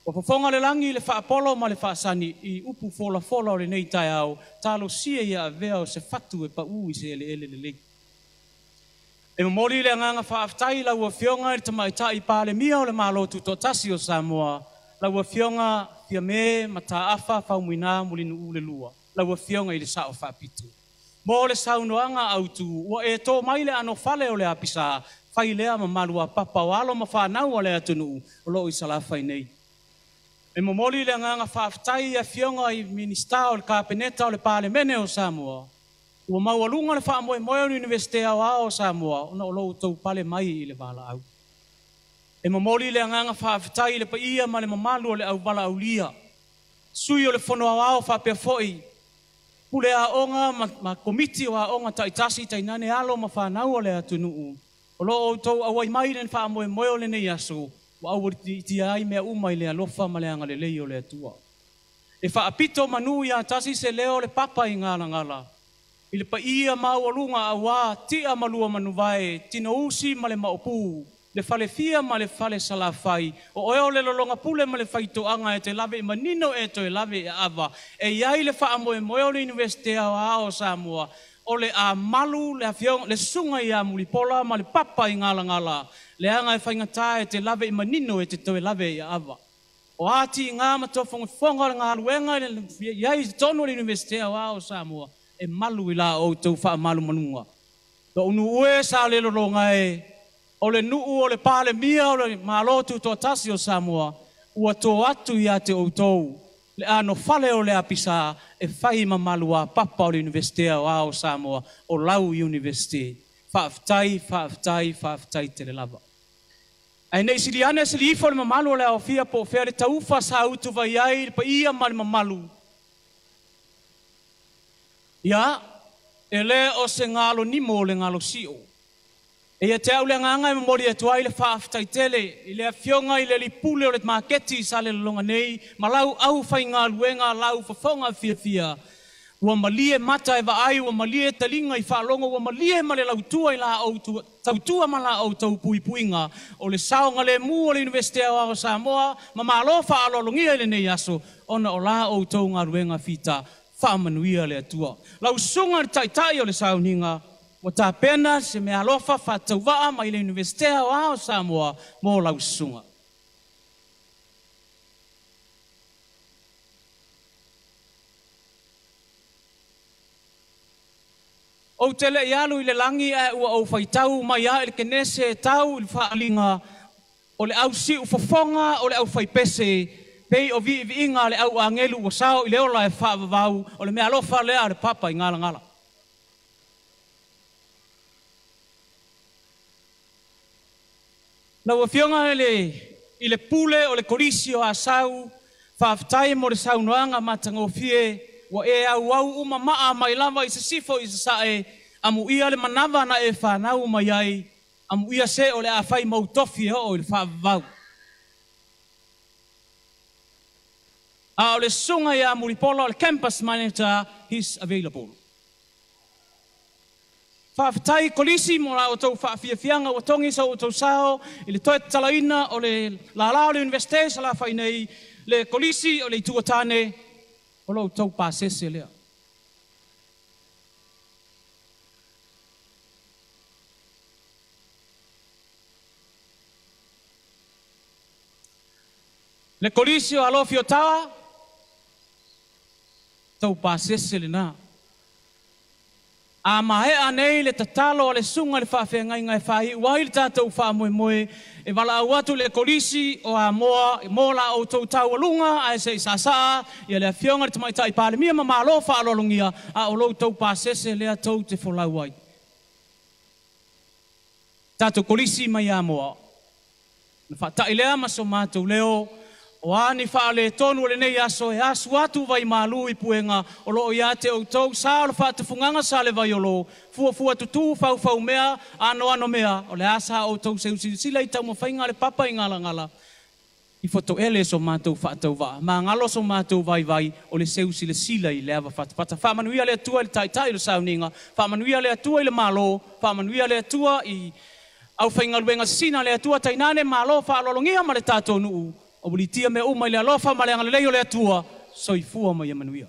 Ua fofoga le lagi i le faapolo ma le faasani i upu folafola o lenei taeao, talosia ia avea o se fatu e pau i se eleele lelei. E momoli le agaga faafetai lau afioga i le tamaitai Palemia o le Malo Tutoatasi o Samoa, lau afioga Fiame Mataafa Faumuina Mulinuu le Lua, lau afioga i le Sao Faapito. Mo le saunoaga autu, ua e tō mai le ano fale o le apisa, fai lea mamalu a papa o alo ma whanau o le atunuu o loo i Salafai nei. E momoli le agaga faafetai i afioga i Minista o le Kapeneta o le Palemene o Samoa, ua maualuga le faamoemoe o le Universite Aoao o Samoa ona o lou tou pale mai i le valaau. E momoli le agaga faafetai i le paia ma le mamalu o le auvalaulia, sui o le Fono Aoao faapea foi, pule aoga ma komiti o aoga taitasi tainane alo ma whanau o le atunuu. O loo outou auai mai le faamoemoe o lenei aso, ua aualiitia ai mea uma i le alofa ma le agalelei o le Atua. E faapito manu ia tasi se leo o le papa i ngalangala, i le paia maualuga auā tia malua manuvae, tinousi ma le maopu, le falefia ma le fale salafai, o oe o le lolonga pule ma le faitoaga e te lave i manino e toe lave i ava, e iai le faamoemoe o le Universite Aoao o Samoa, o le amalu le afioga le susuga ia Mulipola ma le papa i ngalangala, le aga e faigata e te lave i manino e te toe lave i ava. O ati ngā matofogofoga o le galuega i ai i totonu o le Universite Aoao o Samoa, e malu i la outou faamalumaluga. Lo'u nuu e sa le lologa e, o le nuu o le Palemia o le Malo Tutoatasi o Samoa, ua tō atu ia te outou, Le ano fale o le apisa e fai mamalua papa o le Universite o Ao Samoa o lau University. Faafetai, faafetai, faafetai tele lava. Ae nei siliane se liifo le mamalu o le aofia po o fea le taufa sa utu vai ai le paia ma le mamalu. Ia, e le o se galo nimo o le galo sio. E ia te au le agaga e momoli atu ai le faafetai tele i le afioga i le lipule o le maketi sa le lologa nei ma lau au faigaluega lau fofoga fiafia. Ua malie mata e vaai, ua malie taliga i faalogo, ua malie ma le lautua i la ou tautua ma la outou puipuiga o le saogalemu o le Iunivesite Aoao o Samoa ma malo faaaloalogia i lenei aso ona o la outou galuega fita faamanuia le Atua. Lau susuga i le taitai o le sauniga ua tapena se meaalofa faatauvaa mai le Iunivesite Aoao o Samoa mo lau susuga. Ou te le i alu i le lagi ae ua ou faitau mai lava i le Kenese e tau i le faaaliga o le au siu fofoga o le aufaipese, pei o viiviiga a le au agelu ua sao i le ola e faavavau, o le meaalofa lea a le papa i Galagala. Lau Afioga i le Pule o le Kolisi o Asau, faafetai mo le saunoaga matagofie ua e auau uma maa mai lava i sisifo i sasae, amuia le manava na e fanau mai ai, amuia se o le a fai mou tofi e oo i le faavavau. A o le susuga ia Mulipola o le Campus Manager, he's available. Faafetai Kolisi mo la outou faafiafiaga ua togi so outou sao i le toe tatalaina o le lala o le Iunivesite i Salafai nei, le Kolisi o le Itu o Tane, o lo outou pasese lea. Le Kolisi o Alofi o Tawa, tou pasese lena. A maea nei le tatalo a le susuga i le faafeagaiga e faaiu ai le tatou faamoemoe, e valaau atu le Kolisi o Amoa mo la outou taualuga ae se i saasaa ia le Afioga i le Tamaitai Palemia ma malo faaaloalogia a o lo outou pasese lea tou te folau ai. Tatou Kolisi mai Amoa. Ona faatai lea ma so matou leo, o a ni faaletonu o lenei aso e asu atu vai malu i puega o lo o ia te outou sa o le faatufugaga sa le vaiolo, fuafua tutū faufau mea, anoano mea, o le a sa outou seusilasila i taumafaiga a le papa i Galagala, i fotoele so matou faatauvaa, magalo so matou vaivai o le seusilasila i le ava fatafata. Faamanuia le Atua i le Taitai o le sauniga, faamanuia le Atua i le Malo, faamanuia le Atua i aufaigaluega sisina a le Atua, tainane malo faaaloalogia ma le tatou nuu, o ua litia mea uma i le alofa ma le agalelei o le Atua, soifua ma ia manuia.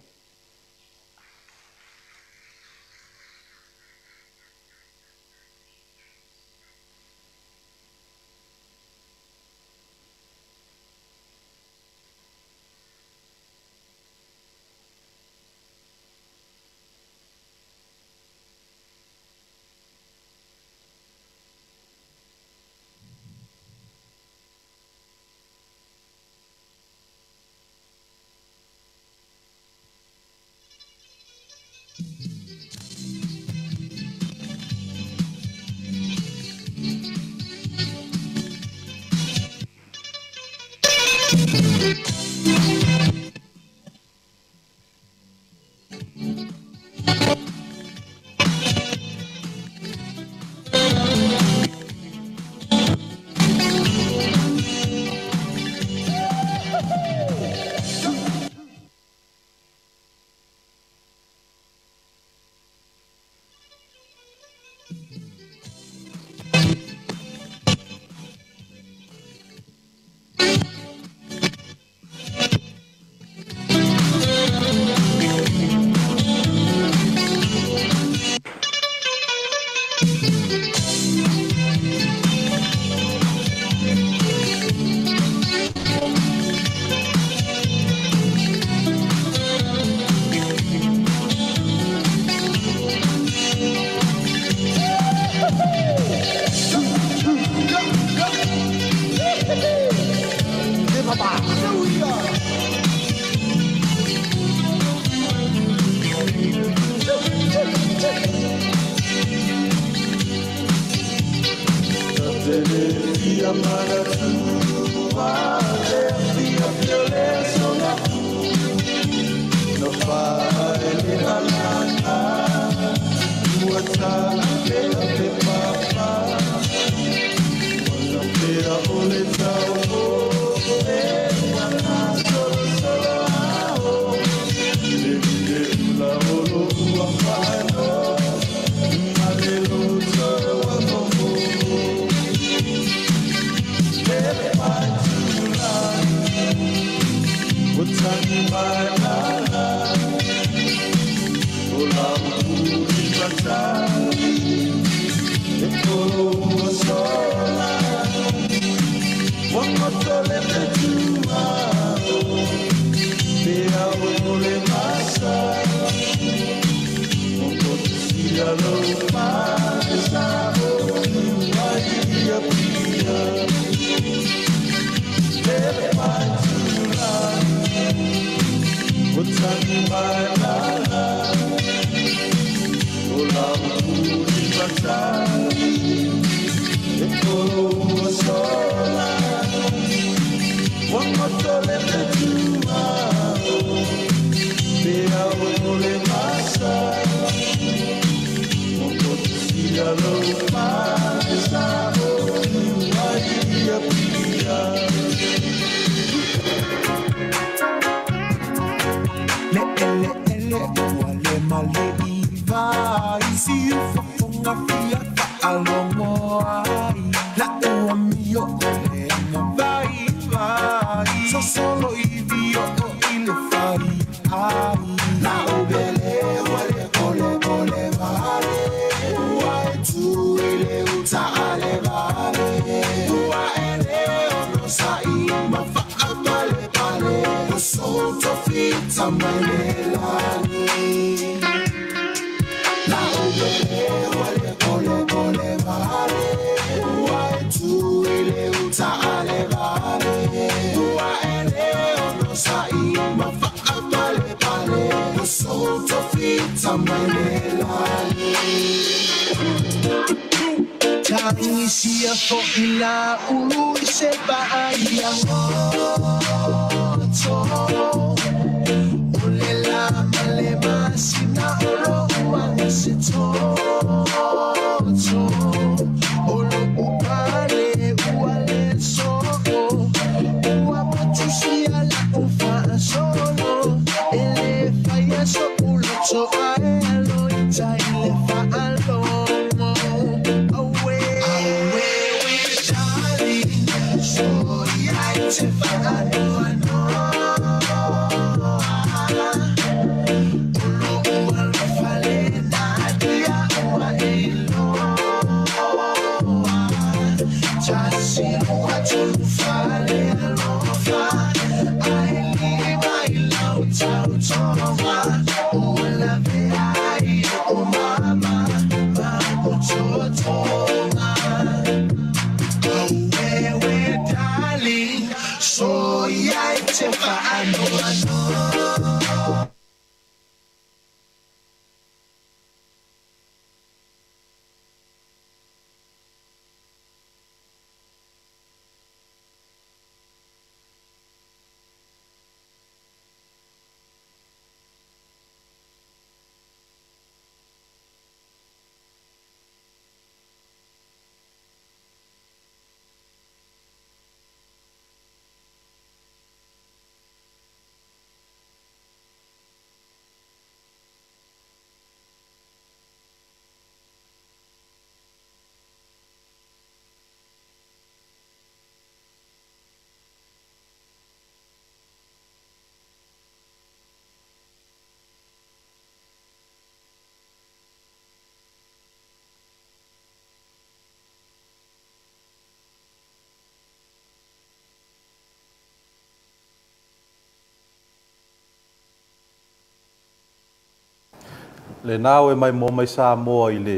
Le nā e mai mō mai Samoa i le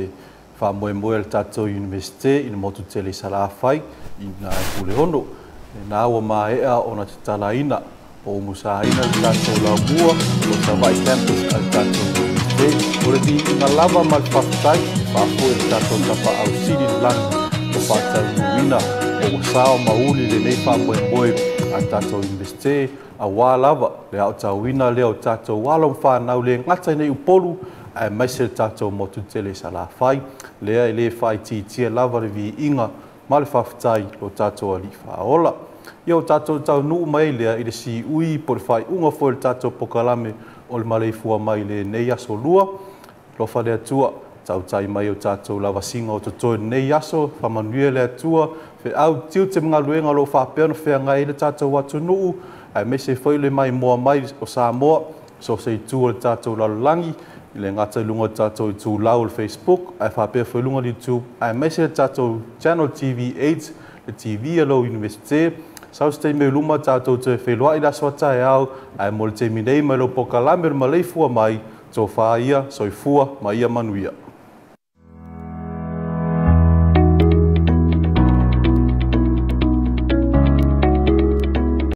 whaamoemoe le tātou Universite i le motu tele i Salafai i ngā e Puleono. Le nā ua maea o na te talaina o umusaina le tātou laumua o Savai Campus a le tātou Universite. O le viiga lava ma le faafetai e faafoe le tātou tapaau sili le lagi o faataunuuina o ua sao mauli lenei faamoemoe a le tātou Universite auā lava le aotauina lea o tātou alo ma fanau le gata i nei Upolu ae maise le tātou motu tele i Salafai lea e lē faaitiitia lava le viiga ma le faafetai lo tātou alii faaola. Ia o tātou taunuu mai lea i le siui po le faaiuga foi le tātou pokalame o le maleifua mai lenei aso lua. Lofa le Atua tautai mai o tātou lavasiga o totoe lenei aso faamanuia le Atua feau tiute ma galuega o loo faapea ona feagai ai le tātou atunuu aemaise foi le maimoa mai o Samoa so se itu o le tātou lalolagi. I le gata i luga o le tatou itulau o le Facebook, ae faapea foi i luga o le YouTube, aemaise le tatou Channel TV8, le TV a lou Iunivesite. Sau se taimi o i luma tatou toe feiloai i le aso a taeao, ae mo le taimi nei mai lou polokalame o le maleifua mai, tofa ia, soifua ma ia manuia.